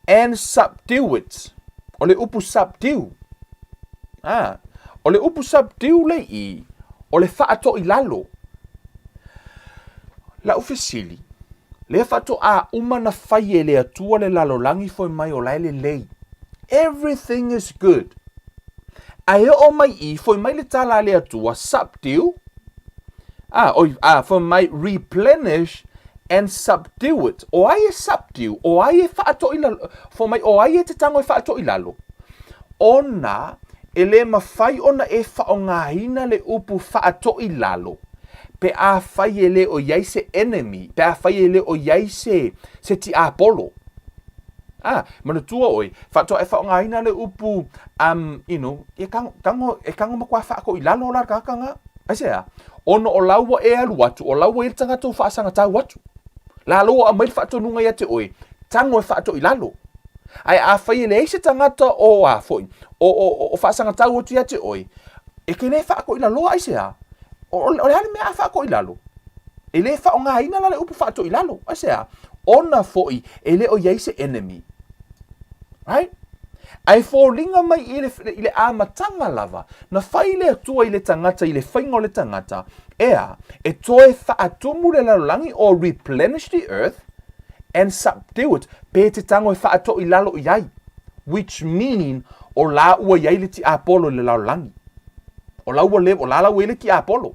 and subdue it. O le upu subdue, ah, o le upu subdue le i, o le faatoilalo. La'u fesili, lea faatoa uma na fai e le Atua le lalolagi foi mai o la e lelei. Everything is good. Ae oo mai i, foi mai le tala a le Atua, subdue, ah, oi, ah, foi mai replenish And subdue it. O ai e subdue? O ai e faatoʻi lalo? Fai mai, o ai e te tago e faatoʻi lalo? Ona e lē mafai ona e faaaogaina le upu faatoʻi lalo pe afai e le o i ai se enemy, pe afai e le o i ai se, se tiapolo. Ah, manatua ʻoe, faatoa e faaaogaina le upu, um, you know, e tago, tago, e tago matua faatoʻi lalo la le tagata lena. Aisea? Ona o la ua e alu atu, o la ua i ai le tagata ua faasagatau atu. La la ua aumai le faatonuga ia te ʻoe, tago e faatoʻi lalo. Ae afai e leai se tagata o a foi, o, o, o, o faasagatau atu ia te ʻoe, e te le faatoʻi laloa, aisea? O, o, o le a le mea a faatoʻi lalo? E le faaaogaina la le upu faatoʻi lalo, aisea? Ona foi e le o i ai se enemy. Right? Ae foliga mai i le, i le amataga lava, na fai le Atua i le tagata i le faiga o le tagata, ea, e toe faatumu le lalolagi or replenish the earth and subdue it, pe te tago e faatoʻi lalo i ai, which mean o la ua i ai le tiapolo i le lalolagi. O la ua le, o la la ua i ai le tiapolo.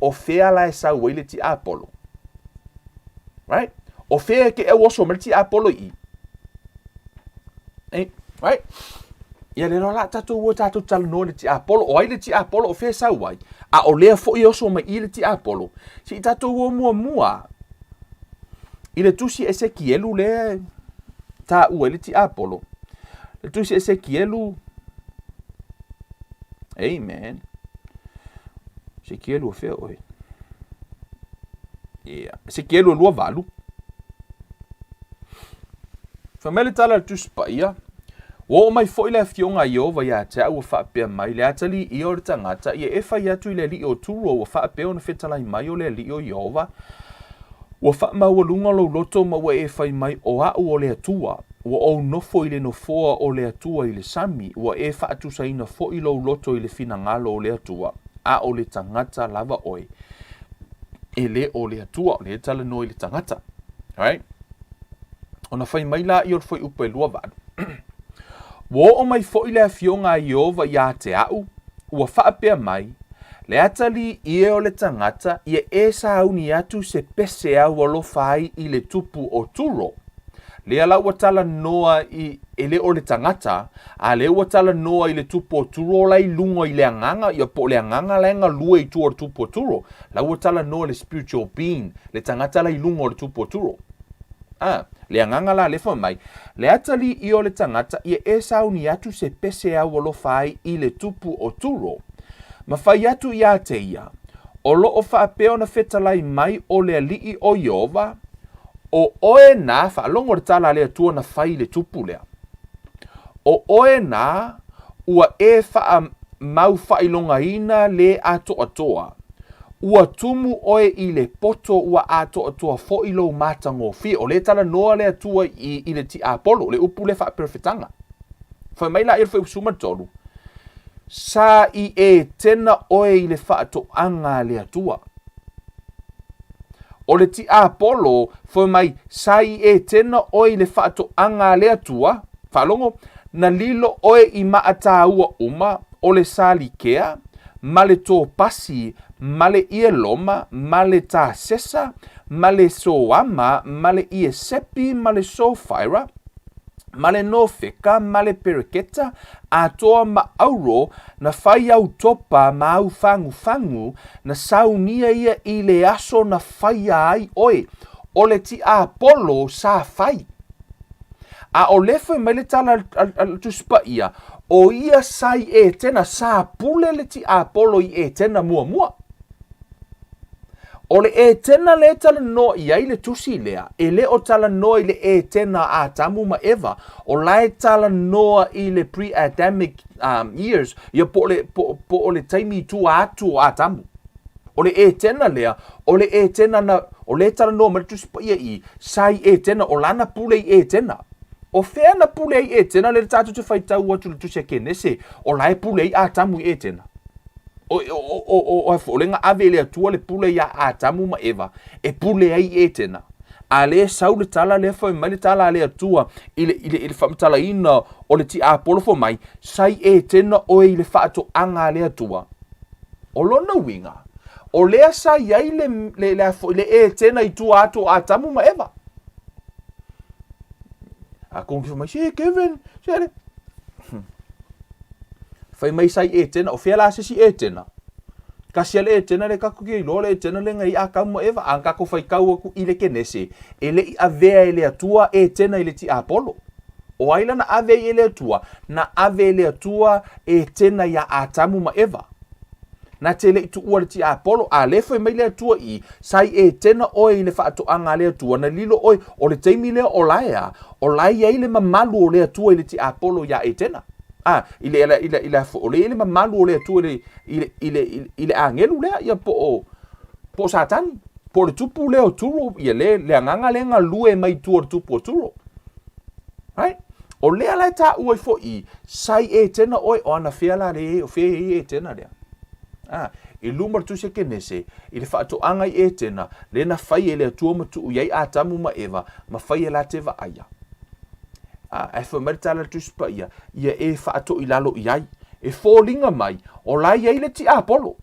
O fea la e sau ai le tiapolo? Right? O fea e ke e oso mai le tiapolo i i? Eh, right? Ia le loa la tatou o tatou talanoa i le tiapolo. O ai le tiapolo o fea e sau ai? A o lea foi e oso mai i le tiapolo. Se i tatou o muamua i le tusi Esekielu lea taua ai le tiapolo. Le tusi Esekielu Amen. Esekielu o fea oe? Ia. Esekielu e 28. Fai mai le tala a le Tusi Paia, Ua oo mai foi le Afioga a Ieova ia te au ua faapea mai, Le atalii ia o le tagata, ia e fai atu i le alii o Turo ua faapea ona fetalai mai o le Alii o Ieova, Ua faamaualuga lou loto ma ua e fai mai, O au o le Atua. Ua ou nofo i le nofoa o le Atua i le sami, ua e faatusaina foi lou loto i le finagalo o le Atua, a o le tagata lava oe, e le o le Atua. O lea e talanoa i le tagata. Right? Ona fai mai lea o le fuaiupu e 28. Ua oo mai foi le Afioga a Ieova ia te au, ua faapea mai, Le atalii ia o le tagata, ia e sauni atu se pese au alofa ai i le tupu o Turo. Lea la ua talanoa i, e le o le tagata, a lea ua talanoa i le tupu o Turo la i luga i le agaga, ia po o le agaga la e galue i tua o le tupu o Turo. La ua talanoa le spiritual being, le tagata la i luga o le tupu o Turo. A, le agaga la lea fai mai, Le atalii ia o le tagata, ia e sauni atu se pese au alofa ai i le tupu o Turo, ma fai atu iā te ia, O lo o faapea ona fetalai mai o le Alii o Ieova, o oe na, faalogo le tala a le Atua na fai i le tupu lea, o oe na ua e faamaufaailogaina le atoatoa, Ua tumu oe i le poto ua atoatoa foi lou matagofie. O lea e talanoa le Atua i, i le tiapolo, le upu lea faaperofetaga. Fai mai la ia le fuaiupu 13, Sa i Etena oe i le faatoaga a le Atua. O le tiapolo, fai mai, sa i Etena oe i le faatoaga a le Atua, faalogo, na lilo oe i maataua uma o le salikea, ma le topasi, ma le ieloma, ma le tasesa, ma le soama, ma le iesepi, ma le sofaira, ma le nofeka, ma le pereketa, atoa ma auro, na fai au topa ma au fagufagu, na saunia ia i le aso na faia ai oe, o le tiapolo sa fai. A o lea fai mai le tala a le Tusi Paia, o ia sa i Etena, sa pule le tiapolo i Etena muamua. O le Etena lea e talanoa i ai le tusi lea, e le o talanoa i le Etena a Atamu ma Eva, o la e talanoa i le pre-Adamic um, years, ia po o le, po, po o le taimi i tua atu o Atamu. O le Etena lea, o le Etena na, o lea e talanoa mai le Tusi Paia i, sa i Etena, o lana pule i Etena. O fea na pule ai Etena, lea tatou te faitau atu i le tusi a Kenese, o la e pule ai Atamu i Etena. O, o, o, o, o, o lea na ave e le Atua le pule iā Atamu ma Eva, e pule ai i Etena. A lea sau le tala lea fai mai le tala a le Atua i le, i le, i le faamatalaina o le tiapolo fai mai, sa i Etena oe i le faatoaga a le Atua. O lona uiga, O lea sa i ai le, le, le, le, le Etena i tua atu o Atamu ma Eva. A kong ki mai, se Kevin, se le. Fai mai sa i Etena, o fea la se si Etena. Kasi a le Etena le kako ki iloa le Etena le ngai Atamu ma Eva. A kako fai kau aku i le Kenese, e le i avea e le Atua Etena i le tiapolo. O ai la na ave ai e le Atua? Na ave e le Atua Etena iā Atamu ma Eva. Na te le i tuua le tiapolo, a lea fai mai le Atua i, sa i Etena oe i le faatoaga a le Atua, na lilo oe, o le taimi lea o la e a, o la e i ai le mamalu o le Atua i le tiapolo iā Etena. A, i le, i le, i le, o lea e i ai le mamalu o le Atua i le, i le, i le, i le agelu lea, ia po o, po o Satani, po o le tupu lea o Turo, ia le, le agaga lea e galue mai tua o le tupu o Turo. Right? O lea la e taua ai foi, sa i Etena oe, o ana fea la le, o fea e i Etena lea. Ah, i luma o le Tusi a Kenese, i le faatoaga i Etena, lea na fai e le Atua ma tuu i ai Atamu ma Eva, ma fai e la te vaaia. Ah, ae fai mai le tala a le Tusi Paia, ia e faatoʻi lalo i ai. E foliga mai, o la e i ai le tiapolo.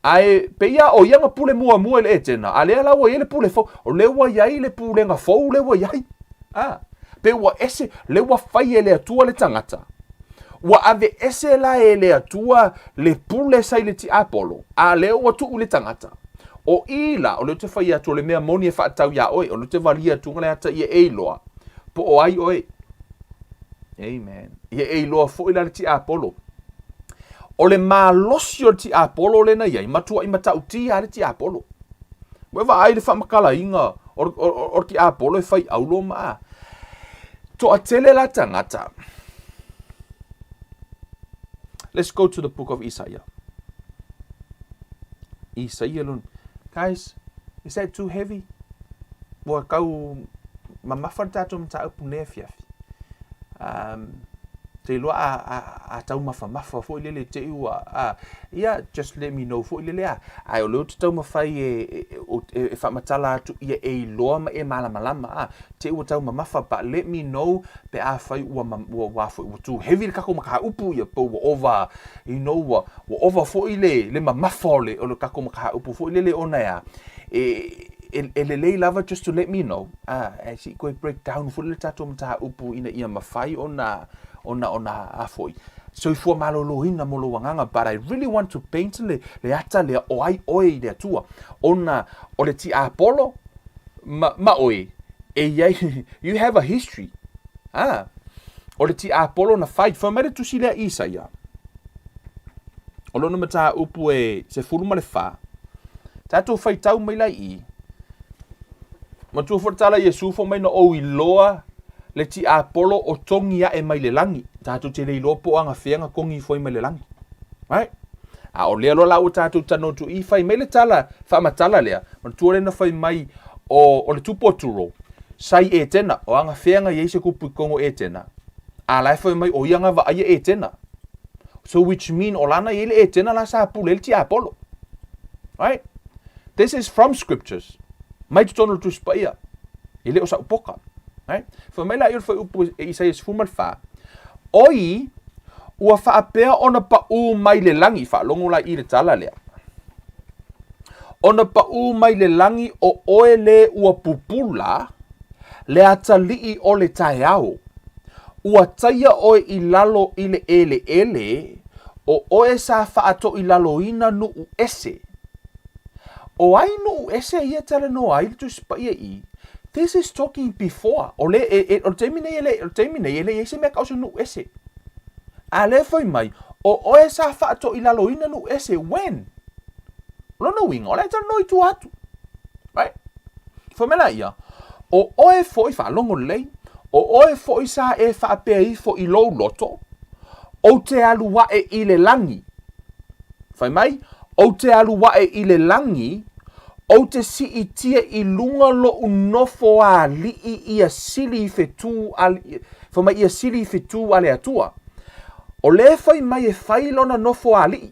Ae pei lava o ia na pule muamua i le Etena, a lea la ua i ai le pule fou. O lea ua i ai le pulega fou lea ua i ai. A, pei ua ese, lea ua fai e le Atua le tagata. Ua ave ese la e le Atua le pule sa i le tiapolo, a lea ua tuu i le tagata. O i la, o lea ou te fai atu, o le mea moni e faatatau iā oe, o lea ou te walia atu le ata ia e iloa, po o ai oe. Amen. Ia e iloa foi la le tiapolo. O le malosi o le tiapolo lea na i ai, matuai matautia lava le tiapolo. Ua e vaai i le faamatalaina o, o, o le tiapolo e fai aulo ma a. Toatele la tagata. Let's go to the book of Isaiah. Isaiah lona. Guys, is that too heavy? Ua kau mamafa le tatou mataupu nei afiafi. Um, te iloa a, a, a taumafamafa foi lele te i ua, a, ia, just let me know foi lele a. Ae o lea ou te taumafai e, e, e, e faamatala atu ia e iloa ma e malamalama, a, te i ua taumamafa, but let me know pe afai ua, ua, ua, foi, ua too heavy le tatou mataupu ia, pe ua ova, you know, ua, ua ova foi le, le mamafa o le, o le tatou mataupu foi lele ona e a, e, e, e lelei lava just to let me know, a, e se i toe break down foi le tatou mataupu ina ia mafai ona, ona, ona, a foi, soifua maloloina mo lou agaga, but I really want to paint le, le ata lea o ai oe i le Atua, ona o le tiapolo ma, ma oe, e i ai, you have a history, a, o le tiapolo na fai, fai mai le tusi lea Isaia, o lona mataupu e 14, tatou faitau mai la i i, Matua foi le tala Iesu fai mai na ou iloa le tiapolo o togi ae mai le lagi. Tatou te le iloa po o agafea na togi ifo ai mai le lagi. Right? A o lea loa la ua tatou talanoa atu i fai mai le tala faamatala lea, manatua lea na fai mai o, o le tupu o Turo, sa i Etena, o agafea na i ai se tupu i totonu o Etena, a la e fai mai o ia na vaaia Etena. So which mean o lana i ai le Etena la sa pule ai le tiapolo. Right? This is from scriptures. Mai totonu o le Tusi Paia. E le o sa'u poka. Right? Fai mai laia o le fuaiupu e Isaia 14, Oi, ua faapea ona paʻū mai le lagi, faalogo la i le tala lea, ona paʻū mai le lagi o oe lē ua pupula, le atalii o le taeao, ua taia oe i lalo i le ʻeleʻele, o oe sa faatoʻilaloina nuʻu ese. O ai nuʻu ese ia talanoa ai le Tusi Paia i This is talking before. O le, e, e, o le taimi nei e le, o le taimi nei e le i ai se mea tau se nuʻu ese. A lea fai mai, o oe sa faatoʻilaloina nuʻu ese, when? O lona uiga, o la e talanoa i tua atu. Right? Fai mai la ia, o oe foi, faalogo lelei, o oe foi sa e faapea ifo i lou loto, ou te alu aʻe i le lagi. Fai mai, Ou te alu aʻe i le lagi, ou te siitia i luga loʻu nofo aliʻi ia sili i fetū a, fai mai ia sili i fetū a le Atua. O lea fai mai e fai lona nofo aliʻi,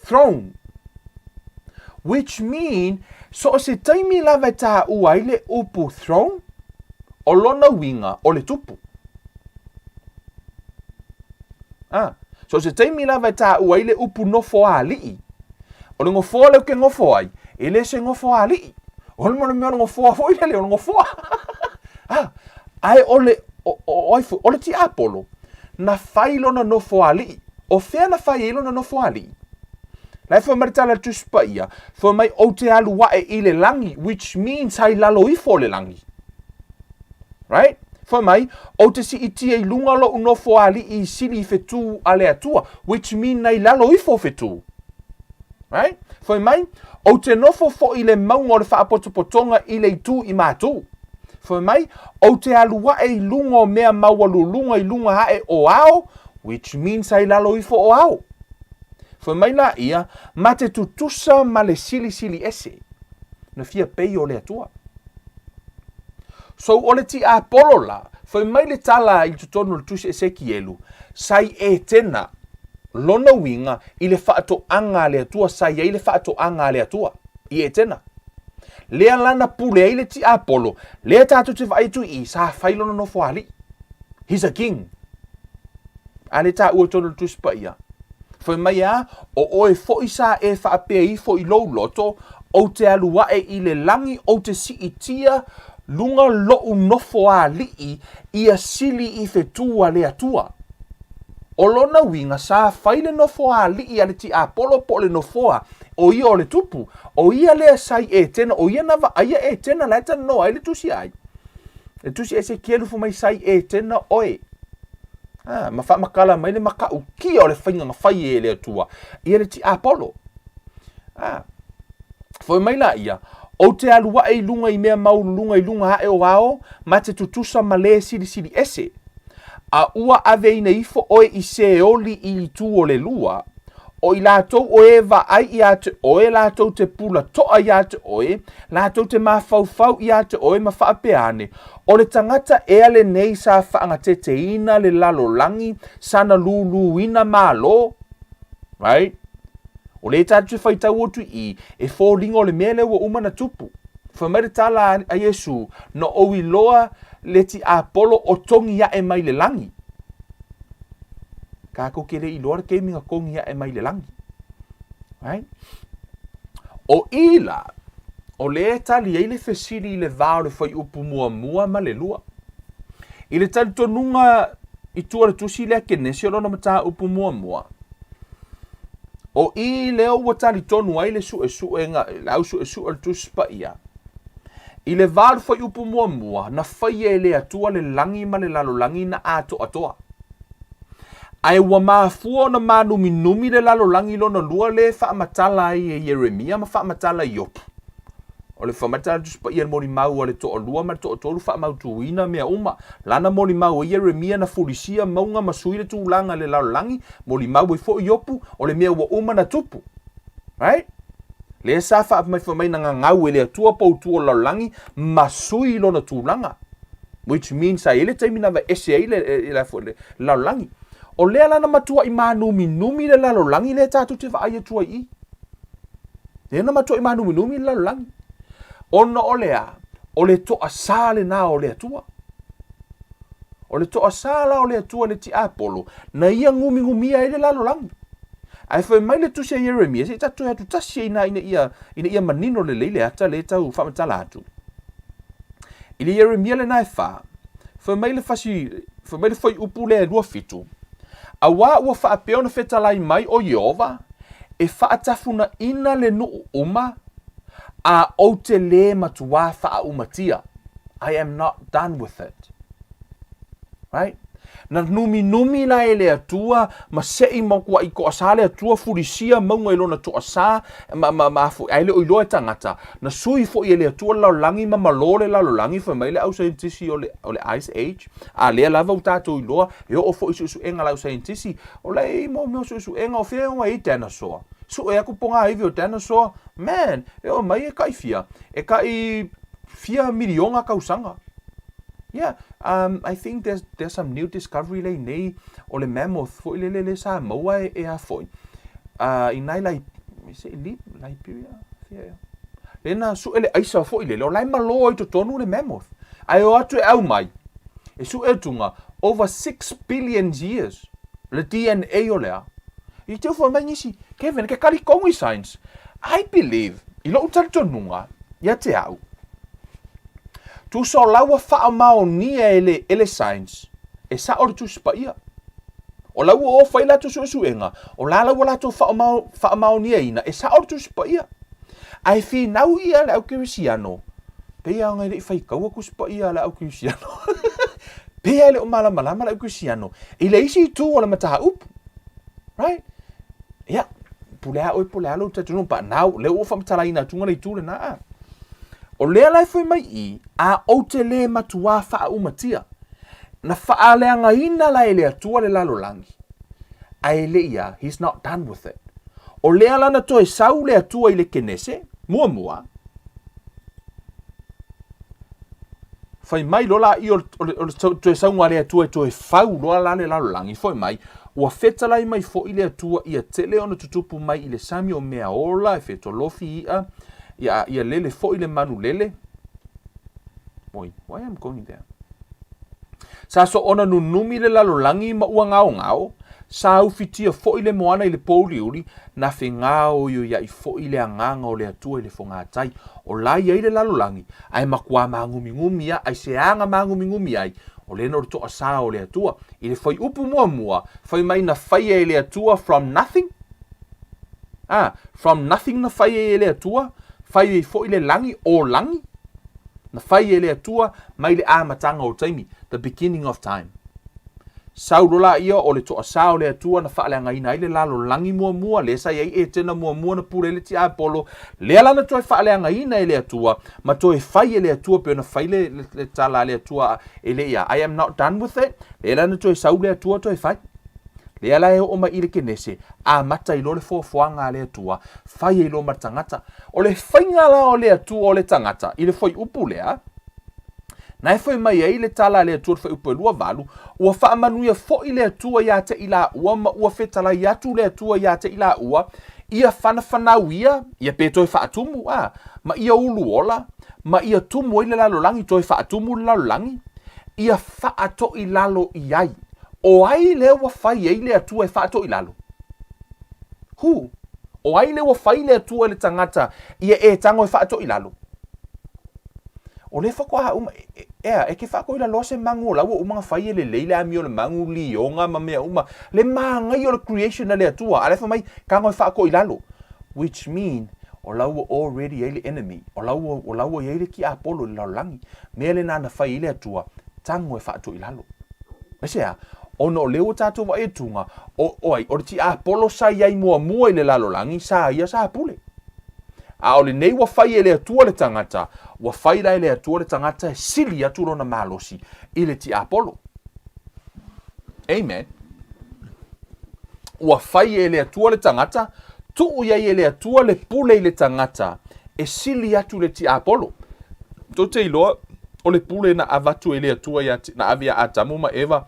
throne, which mean so o se taimi lava e taua ai le upu throne, o lona uiga o le tupu. A, so o se taimi lava e taua ai le upu nofo aliʻi, O le gofoa lea ou te gofo ai, e le se gofo alii. O le mea o le gofoa foi lele, o le gofoa. Ah, ae o le, o, o, ai foi, o le tiapolo, na fai lona nofo alii. O fea na fai ai lona nofo alii? La e fai mai le tala a le Tusi Paia, fai mai ou te alu ae i le lagi, which means ai lalo ifo o le lagi. Right? Fai mai, ou te siitia i luga lou nofo alii i sili i whetū a le Atua, which mean na i lalo ifo o whetū. Right? Fai mai, ou te nofo foi i le mauga o le faapotopotoga i le itu i mātū. Fai mai, ou te alu ae i luga o mea maualuluga i luga ae o ao, which means ai lalo ifo o ao. Fai mai la ia, ma te tutusa ma le silisili ese, na fia pei o le Atua. So o le tiapolo la, fai mai le tala i totonu o le tusi Esekielu, sa i Etena, lona uiga i le faatoaga a le Atua, sa i ai le faatoaga a le Atua i Etena. Lea la na pule ai le tiapolo, lea tatou te vaai atu i i, sa fai lona nofoalii. He's a king. A le taua i totonu o le Tusi Paia. Fai mai a, o oe foi sa e faapea ifo i lou loto, ou te alu ae i le lagi, ou te siitia luga lou nofoalii ia sili i whetū a le Atua. O lona uiga sa fai le nofoalii a le tiapolo po o le nofoa o ia o le tupu, o ia lea sa i Etena, o ia na vaaia Etena la e talanoa ai le tusi ai. Le tusi Esekielu fai mai sa i Etena oe. Ah, ma faamatala mai le matautia o le faiga na fai e le Atua ia le tiapolo. Ah, fai mai la ia, ou te alu ae i luga i mea maualuluga i luga ae o ao, ma te tutusa ma le silisili ese. A ua aveina ifo oe i Seoli i itu o le lua, o i latou o e vaai iā te oe, latou te pula toa iā te oe, latou te mafaufau iā te oe ma faapea ane, O le tagata ea lenei sa faagateteina le lalolagi sa na luluina Malo? Right? O lea tatou te faitau atu i i, e foliga o le mea lea ua uma na tupu. Fai mai le tala a Iesu, Na ou iloa le tiapolo o togi ae mai le lagi. Tatou te le iloa le taimi na togi ae mai le lagi. Right? O i la, o lea e tali ai le fesili i le va o le fuaiupu muamua ma le lua. I le talitonuga i tua o le tusi lea Kenesi o lona mataupu muamua, o i lea ua talitonu ai le suesuega, le au suesue o le Tusi Paia, i le va o le fuaiupu muamua, na faia e le Atua le lagi ma le lalolagi na atoatoa. Ae ua mafua ona mānuminumi le lalolagi lona lua lea e faamatala ai e Ieremia ma faamatala i Iopu. O le faamatala Tusi Paia i le molimau a le toalua ma le toatolu faamautuina mea uma. Lana molimau ai Ieremia na fulisia mauga ma sui le tulaga i le lalolagi, molimau ai foi Iopu o le mea ua uma na tupu. Right? Lea sa faamai mai na gagau e le Atua poutu o le lalolagi ma sui lona tulaga. Which means sa i ai le taimi na aveese ai le, le, le, le lalolagi. O lea la na matuai mānuminumi le lalolagi lea tatou te vaai atu ai i i. Lea na matuai mānuminumi le lalolagi. Ona o le a? O le toasā lenā o le Atua. O le toasā la o le Atua le tiapolo, na ia gumigumia ai le lalolagi. Ae fai mai le tusi a Ieremia, se i tatou toe atu tasi ai ina ia, ina ia manino lelei le ata lea e tau faamatala atu. I le Ieremia lenā e fa, fai mai le fasi, fai mai le fuaiupu lea e 27, Auā ua faapea ona fetalai mai ʻo Ieova, e faatafunaʻina le nuu uma, a ou te lē matuā faaʻumatia. I am not done with it. Right? Na numinumi la e le Atua ma seʻi matuaʻi toasā le Atua fulisia mauga i lona toasā ma, ma, ma afu, ae le o iloa e tagata. Na sui foi e le Atua le lalolagi ma malo le lalolagi, fai mai le au saienitisi o le, o le Ice Age, a lea lava ua tatou iloa, e oo foi i suesuega a le au saienitisi, o la e i mo mea o suesuega o fea e o ai dinosaur. Sue aku pogāivi o dinosaur, man, e oo mai e kai fia, e kai fia miliona tausaga. Yeah, um, I think there's, there's some new discovery lei nei o le mammoth foi lele le sa maua e, e a foi. Uh, i nai lai, is it Lib, Liberia? Fia ea. Le na sue le aisa foi lele, o lai malo ai totonu le mammoth. Ae o atu e au mai, e sue atunga, over 6 billion years, le DNA o lea. I te ufo mai nisi, Kevin, ke kali kongu i science. I believe, i lou talitonuga, ia te au, tusa o la ua faamaonia e le, e le science, e sao le Tusi Paia. O la ua o fai latou suesuega, o la la ua latou faamaoniaina, e sao le Tusi Paia. Ae finau ia le au kerisiano, pei lava ona e le i faitaua Tusi Paia a le au kerisiano. Pei lava e le o malamalama le au kerisiano i le isi itu o le mataupu. Right? Ia, pule a oe po o le a lou talitonuga, but now, lea ua ou faamatalaina atuga le itu lena a. O lea la e fai mai i, a ou te le matuā faaaumatia. Na faaleagaina la e le Atua le lalolagi, ae le i a, he's not done with it. O lea la na toe sau le Atua i le Kenese, muamua, fai mai loa laia o le, o le, o le toe sauga a le Atua e toe fau loa la le lalolagi, foi mai, ua fetalai mai foi le Atua ia tele ona tutupu mai i le sami o mea ola e fetolofi i'a, ia, ia lele foi le manu lele. Oi, why am going there? Sa soona nunumi le lalolagi ma ua gaogao, sa ufitia foi le moana i le pouliuli, na fegaoioiaʻi foi le agaga o le Atua i le fogatai, o la i ai le lalolagi, ae makuā magumigumi a, ai se aga magumigumi ai, o lena o le toasā o le Atua. I le fuaiupu muamua, fai mai na faia e le Atua from nothing, a, from nothing na fai ai e le Atua, fai ai foi le lagi, o lagi, Na fai e le Atua mai le amataga o taimi, the beginning of time. Sau loa laia o le toasā o le Atua na faaleagaina ai le lalolagi muamua, lea sa i ai Etena muamua na pule ai le tiapolo, lea la na toe faaleagaina e le Atua, ma toe fai e le Atua pei ona fai le, le, le tala a le Atua e le ia, I am not done with it, lea la na toe sau le Atua toe fai. Lea la e oo mai i le Kenese, amata ai loa le foafoaga a le Atua, fai ai loa ma le tagata. O le faiga la o le Atua o le tagata i le fuaiupu lea, na e fai mai ai le tala a le Atua i le fuaiupu e 28, Ua faamanuia foi le Atua iā te i laua ma ua fetalai atu le Atua iā te i laua, ia whanafanau ia, ia pe toe faatumu, a, ma ia ulu ola, ma ia tumu ai le lalolagi, toe faatumu le lalolagi, ia faatoʻi lalo i ai. O ai lea ua fai ai le Atua e faatoʻi lalo? Who? O ai lea ua fai le Atua i le tagata ia e tago e faatoʻi lalo? O lea faatoa uma, ea, e ke faatoʻi laloa se magu o la ua uma ona fai e lelei le amio o le magu, lioga ma mea uma. Le manaia o le creation a le Atua, a o la e fai mai, tago e faatoʻi lalo. Which mean, o la ua already i ai le enemy, o la ua, o la ua i ai le tiapolo i le lalolagi. Mea lena na fai ai le Atua, tago e faatoʻi lalo. Aisea? Ona o lea ua tatou vaai atuga, o, o ai, o le tiapolo sa i ai muamua i le lalolagi, sa ia sa pule. A o lenei ua fai e le Atua le tagata, ua fai la e le Atua le tagata e sili atu lona malosi i le tiapolo. Amen. Ua fai e le Atua le tagata, tuu i ai e le Atua le pule i le tagata e sili atu le tiapolo. Tou te iloa, o le pule na avatu e le Atua ia, na ave iā Atamu ma Eva,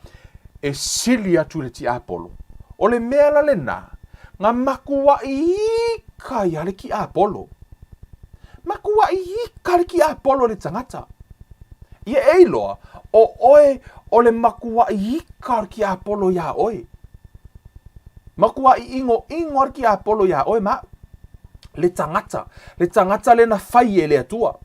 e sili atu i le tiapolo. O le mea la lena, na makuaʻi ika ia le tiapolo. Makuaʻi ika le tiapolo i le tagata. Ia e iloa, o oe o le makuaʻi ika o le tiapolo iā oe. Makuaʻi ʻinoʻino a le tiapolo iā oe ma aʻu. Le tagata, le tagata lea na fai e le Atua.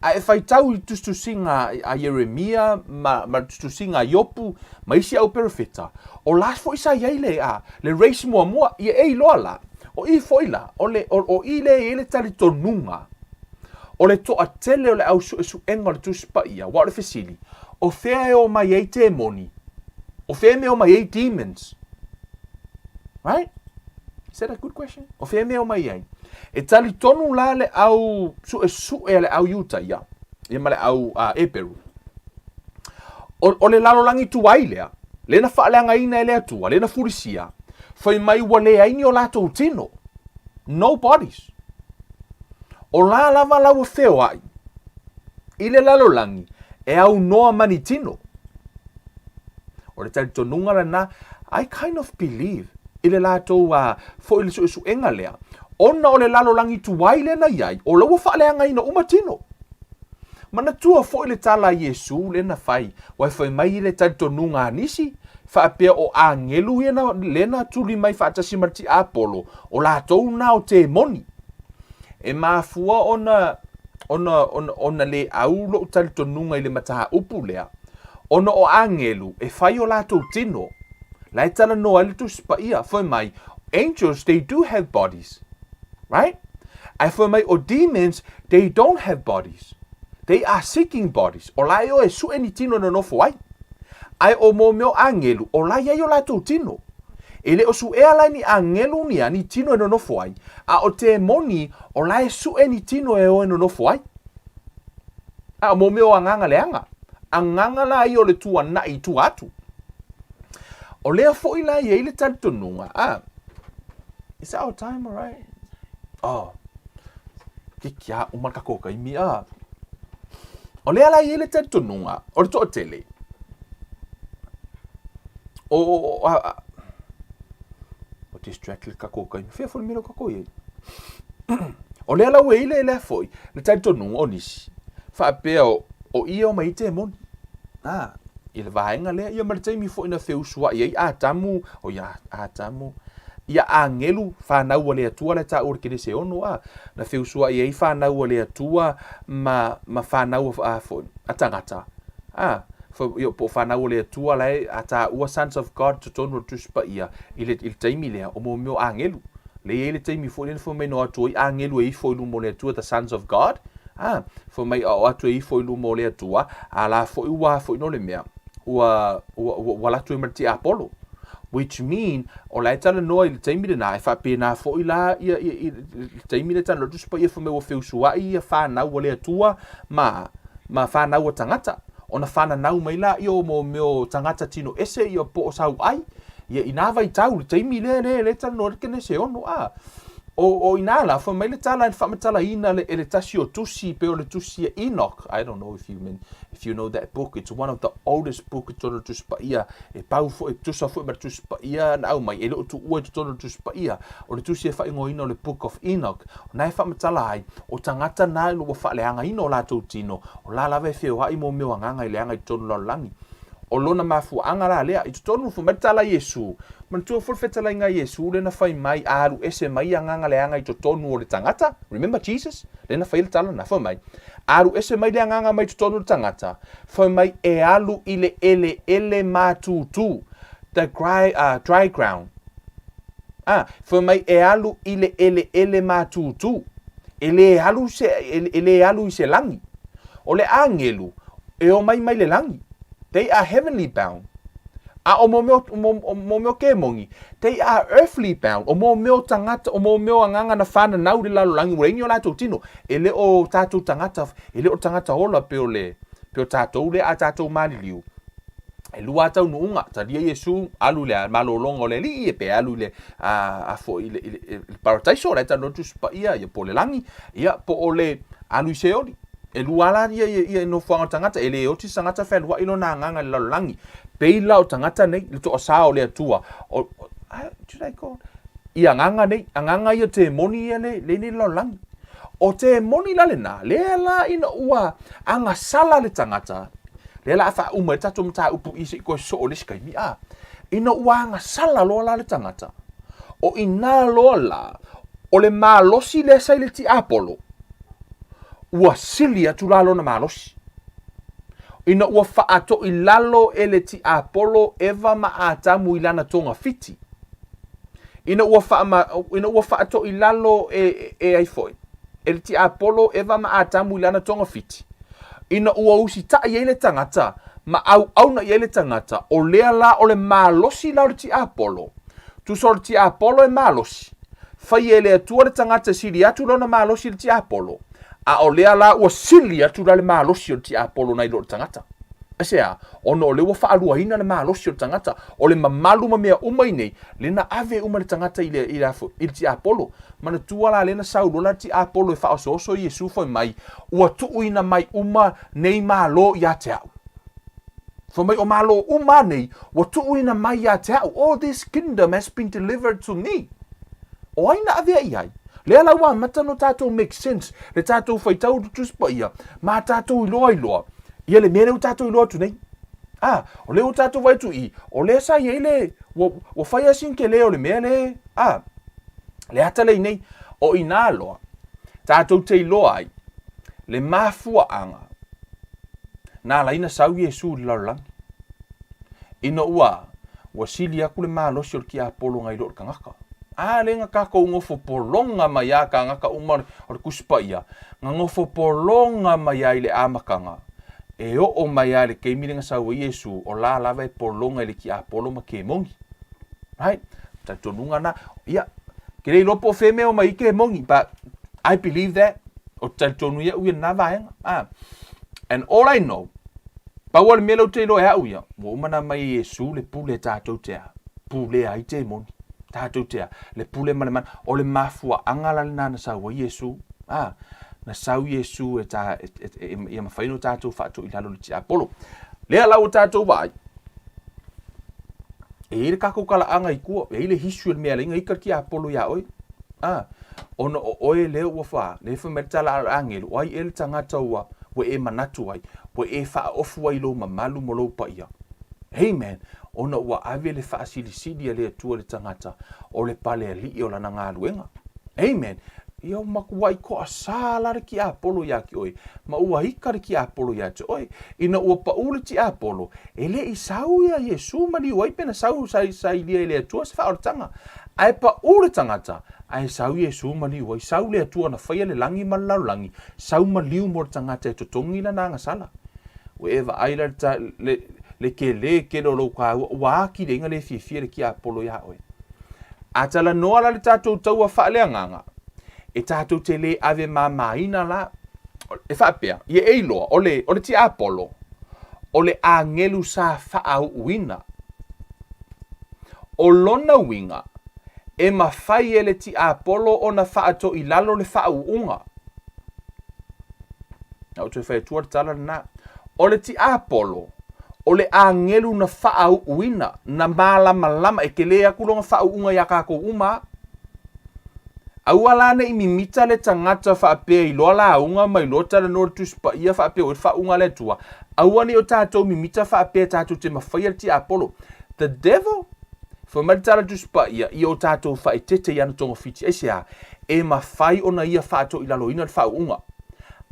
A e faitau i tusitusiga a Ieremia ma, ma le tusitusiga a Iopu ma isi au perofeta, o la foi sa i ai le, a, le race muamua, ia e iloa la, o i foi la, o, le, o, o i lea e i ai le talitonuga, o le toatele o le au suesuega o le Tusi Paia, aua o le fesili, o fea e omai ai temoni? O fea e mea omai ai demons? Right? Is that a good question? O fea e mea omai ai? E talitonu la le au suesue a le au Iutaia, ia ma le au Eperu. O, o le lalolagi tuai lea, lea na faaleagaina e le Atua, lea na fulisia, fai mai ua leai ni o latou tino. No bodies. O la lava la ua feoai i le lalolagi e aunoa ma ni tino. O le talitonuga lena, I kind of believe i le latou uh, foi le suesuega lea, ona o le lalolagi tuai lea na i ai, o la ua faaleagaina uma tino. Manatua foi le tala a Iesu lea na fai, ua e fai mai i le talitonuga a nisi, Faapea o agelu ia na, lea na tuli mai faatasi ma le tiapolo, o latou na o temoni. E mafua ona, ona, ona, ona le au lou talitonuga i le mataupu lea, ona o agelu e fai o latou tino, la e talanoa ai le Tusi Paia, fai mai, angels they do have bodies, right? Ae fai mai o demons they don't have bodies. They are seeking bodies. O la e o e sue ni tino e nonofo ai. Ae o mō mea o agelu, o la e i ai o latou tino. E le o suea la ni agelu nia ni tino e nonofo ai, a o temoni o la e sue ni tino e o e nonofo ai. A o mō mea o agaga leaga, agaga la ia o le tuanaʻi i tua atu. O lea foi la e i ai le talitonuga, a, is that our time alright? Oh, kiki a uma le takou taimi, a. O lea la e i ai le talitonuga, o le toatele, o, o, o, a, a, o distract le takou taimi. Fea foi le mea lea ua takou i ai? O lea la ua i ai le, lea foi, le talitonuga o nisi, faapea o, o ia o mai ai temoni. A, i le vaega lea, ia ma le taimi foi na feusuai ai Atamu, o ia Atamu, ia agelu fanau a le Atua la e taua i le Kenese 6, a, na feusuai ai fanau a le Atua ma, ma fanau a, foi, a tagata, a, fo, ia, po o fanau a le Atua la e a taua sons of God totonu o le Tusi Paia i le, i le taimi lea, o mea o agelu. Lea e i ai le taimi foi lea na fai mai na o atu ai agelu e ifo i luma o le Atua, the sons of God, A, fai mai a o atu e ifo i luma o le Atua, a la foi ua foi no le mea, ua, ua, ua, ua alu atu ai ma le tiapolo. Which mean, o la e talanoa i le taimi lena, e faapena foi la ia, ia, i le taimi lea e talanoa le Tusi Paia fai mai ua feusuai ia fanau a le Atua ma, ma fanau a tagata. Ona fananau mai laia o mo mea o tagata tino ese ia po o sauai, ia i nā vaitau, le taimi lea, lea, lea e talanoa ai le Kenese 6, a. O, o inā la, fai mai le tala i le faamatalaina le, e le tasi o tusi, pei o le tusi a Enoch. I don't know if you, mean, if you know that book. It's one of the oldest book i totonu o le Tusi Paia. E pau foi, e tusa foi ma le Tusi Paia na aumai, e le o tuua i totonu o le Tusi Paia. O le tusi e faaigoaina o le Book of Enoch. O na e faamatala ai, o tagata na ua faaleagaina o latou tino, o la lava e feoai mo mea o agaga i leaga i totonu o le lalolagi. O lona mafuaaga la lea, i totonu, fai mai le tala a Iesu, Manatua foi le fetalaiga a Iesu lea na fai mai, a alu ese mai agaga leaga i totonu o le tagata, remember Jesus? Lea na fai ai le tala lena, fai mai, a alu ese mai le agaga mai totonu o le tagata, fai mai e alu i le eleele matutu, the dry, dry ground. Ah, fai mai e alu i le eleele matutu, e le alu se, e, e le alu i se lagi. O le agelu, e omai mai le lagi. They are heavenly bound. A o mō mea, mō, mō mea o kemoni, they are earthly bound. O mō mea o tagata, o mō mea o agaga na whananau i le lalolagi, ua leai ni o latou tino. E le o tatou tagata, e le o tagata ola pei o le, pei o tatou lea a tatou maliliu. E lua a taunuuga, talia Iesu, alu i le malologa o le Alii, e pe alu i le, a, a foi i le, i le, i le paradaiso, la e talanoa le Tusi Paia, ia po o le lagi, ia po o le alu i Seoli. E lua la ia, ia, ia nofoaga o le tagata, e le oti se tagata fealuai lona agaga i le lalolagi. Pei la o tagata nei, le toasa o le Atua, o, o, should I call? I agaga nei, agaga ia temoni ia le, le nei lalolagi. O temoni la lena, lea la ina ua agasala le tagata, lea la a faauma ai le tatou mataupu i se i toe soo i le isi taimi, a, ina ua agasala loa la le tagata, o ina loa la, o le malosi lea sa i le tiapolo, ua sili atu la lona malosi. Ina ua faatoilalo e le tiapolo Eva ma Atamu i lana togafiti, ina ua faama, ina ua faatoilalo e, e ai foi, e le tiapolo Eva ma Atamu i lana togafiti, ina ua usitai ai le tagata ma auauna i ai le tagata, o lea la o le malosi la o le tiapolo, tusa o le tiapolo e malosi, Fai e le Atua le tagata e sili atu lona malosi i le tiapolo, a o lea la ua sili atu la le malosi o le tiapolo nai lo le tagata. Aisea? Ona o lea ua faaluaina le malosi o le tagata, o le mamalu ma mea uma i nei, lea na ave uma le tagata i le, i le, i le tiapolo. Manatua la lea na sau loa la le tiapolo e faaosooso Iesu fai mai, Ua tuuina mai uma nei malo ia te au. Fai mai, o malo uma a nei, ua tuuina mai ia te au. All this kingdom has been delivered to me. O ai na avea i ai? Lea la ua amata no tatou make sense, le tatou faitau i le Tusi Paia, ma tatou iloa iloa, ia le mea lea ua tatou iloa atu nei. A, o lea ua tatou vaai atu i i, o lea sa i ai le, ua, ua fai lava sina tele o le mea le, a, le ata lea i nei. O i nā loa, tatou te iloa ai le mafuaaga na ala ai ona sau Iesu i le lalolagi. Ina ua, ua sili atu le malosi o le tiapolo nai lo le tagata. A lea na tatou nofo pologa mai lava tagata uma o le Tusi Paia, na nofo pologa mai lava i le amataga, e oo mai lava i le taimi lea na sau ai Iesu, o la lava e pologa i le tiapolo ma kemoni. Right? Talitonuga na, ia, ke le iloa po o fea mea o mai ai kemoni, but I believe that. O te talitonu iaʻu ia lena vaega. Ah. And all I know, pau lava le mea lea ou te iloa e au ia, ua uma ona aumai e Iesu le pule tatou te a, pulea ai temoni. Tatou te a, le pule ma le mana. O le mafuaaga la lena na sau ai Iesu. Ah, na sau Iesu e ta, e, e, e, ia mafai ona tatou faatoilalo i le tiapolo. Lea la ua tatou vaai, e i ai le tatou talaaga i tua, e i ai le history o le mea e ala ai ona ita le tiapolo iā oe. A, ona o oe lea ua fa, lea fai mai le tala a le agelu, o ai ea le tagata ua, ua e manatu ai, ua e faaofu ai i lou mamalu ma lou paia? Amen! Ona ua ave le faasilisili a le Atua i le tagata, o le pale alii o lana galuega. Amen! Ia ua matuai toasā la le tiapolo iā te oe, ma ua ita le tiapolo iā te oe. Ina ua paʻu le tiapolo, E le i sau ia Iesu maliu ai pe na sau sailia e le Atua se faaolataga. Ae paʻu le tagata, ae sau Iesu maliu ai. Sau le Atua na faia le lagi ma le lalolagi, sau maliu mo le tagata e totogi lana agasala. Ua e vaai la le, le tele tele o lou taua, ua atili ai na le fiafia le tiapolo iā oe. A talanoa la le tatou taua faaleagaga, e tatou te le ave mamaina la, e faapea, ia e iloa, o le, o le tiapolo, o le agelu sa faaauuina. O lona uiga, e mafai e le tiapolo ona faatoilalo le faauuga. Na ou toe fai atua le tala lena. O le tiapolo, o le agelu na faauuina, na malamalama, e tele atu lona faauuga iā tatou uma. Aua la ne i mimita le tagata faapea iloa lauga ma iloa talanoa le Tusi Paia faapea ua i le faauuga a le Atua. Aua ne i o tatou mimita faapea tatou te mafaia le tiapolo. The devil, fai mai le tala Tusi Paia, ia o tatou faaeteete i ana togafiti. Aisea? E mafai ona ia faatoilaloina le faauuga.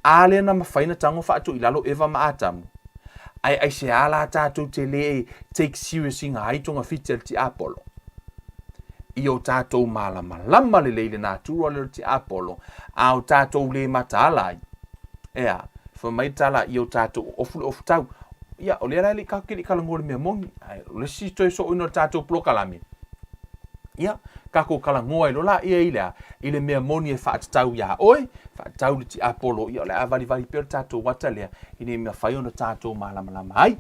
A lea na mafai ona tago faatoilalo Eva ma Atamu. Ae aisea la tatou te le take serious ina ai togafiti a le tiapolo? I o tatou malamalama lelei i le natura lea o le tiapolo, a o tatou le mataala ai, ea, fai mai tala i o tatou ofu le ofu tau. Ia, o lea la e le i tatou te le i talanoa i le mea moni, ae o le isi toe sooina o le tatou polokalame, ia, tatou talanoa ai loa laia i le a? I le mea moni e faatatau iā oe, faatatau i le tiapolo, ia o le a valivali pea le tatou ata lea, ina ia mafai ona tatou malamalama ai.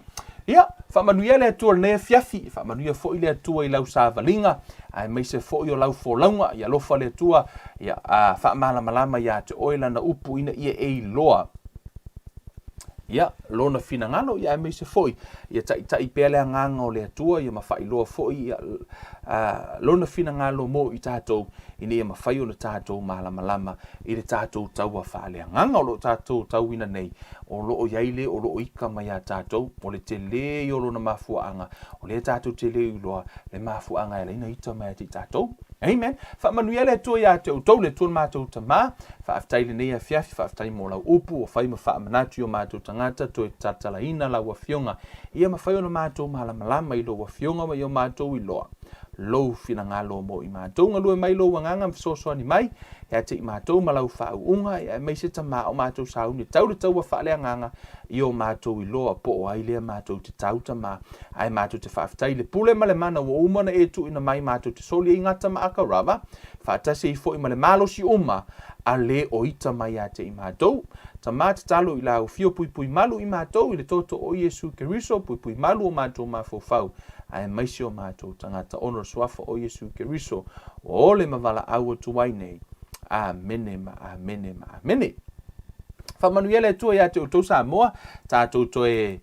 Ia, faamanuia le Atua i lenei afiafi, faamanuia foi le Atua i lau savaliga, aemaise foi o lau folauga, ia alofa le Atua, ia a, faamalamalama ia te oe lana upu ina ia e iloa ia lona finagalo, ia aemaise foi ia taitai pea le agaga o le Atua, ia ma faailoa foi ia, a, lona finagalo mo i tatou, ina ia mafai ona tatou malamalama i le tatou taua faaleagaga o lo o tatou tauina nei, o lo o i ai le o lo o ika mai iā tatou, o le tele ia o lona mafuaaga, o lea tatou te le iloa le mafuaaga e ala ai ona ita mai ia te i tatou. Amen. Faamanuia le Atua ia te outou, le Atua le matou Tama. Faafetai i lenei afiafi, faafetai mo lau upu ua fai ma faamanatu i o matou tagata, toe talatalaina lau Afioga, ia mafai ona matou malamalama i lou Afioga ma i o matou iloa lou finagalo mo i matou. Galue mai lou Agaga ma fesoasoani mai ia te i matou ma lau faauuga, ia aemaise Tama o matou sauni e tau le taua faaleagaga i o matou iloa po o ai lea matou te tau, Tama, ae matou te faafetai i le pule ma le mana ua uma ona e tuuina mai matou te soli ai gata ma aka rava, faatasi ai foi ma le malosi uma a le o ita mai ia te i matou. Tama, tatalo i lau afio puipui malu i matou i le toto o Iesu Keriso, puipui malu o matou mafaufau, aemaise o matou tagata ona o le suafa o Iesu Keriso, ua ole ma valaau atu ai nei. Amene ma amene ma amene. Faamanuia le Atua ia te outou Samoa, tatou toe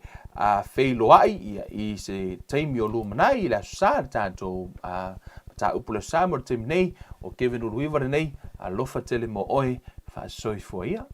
feiloai ia, i se taimi o lumanai i le Aso Sa, le tatou mataupu le Aso Sa mo le taimi nei, o Kevin Uluiva lenei, alofa tele mo oe, faasoifua ia.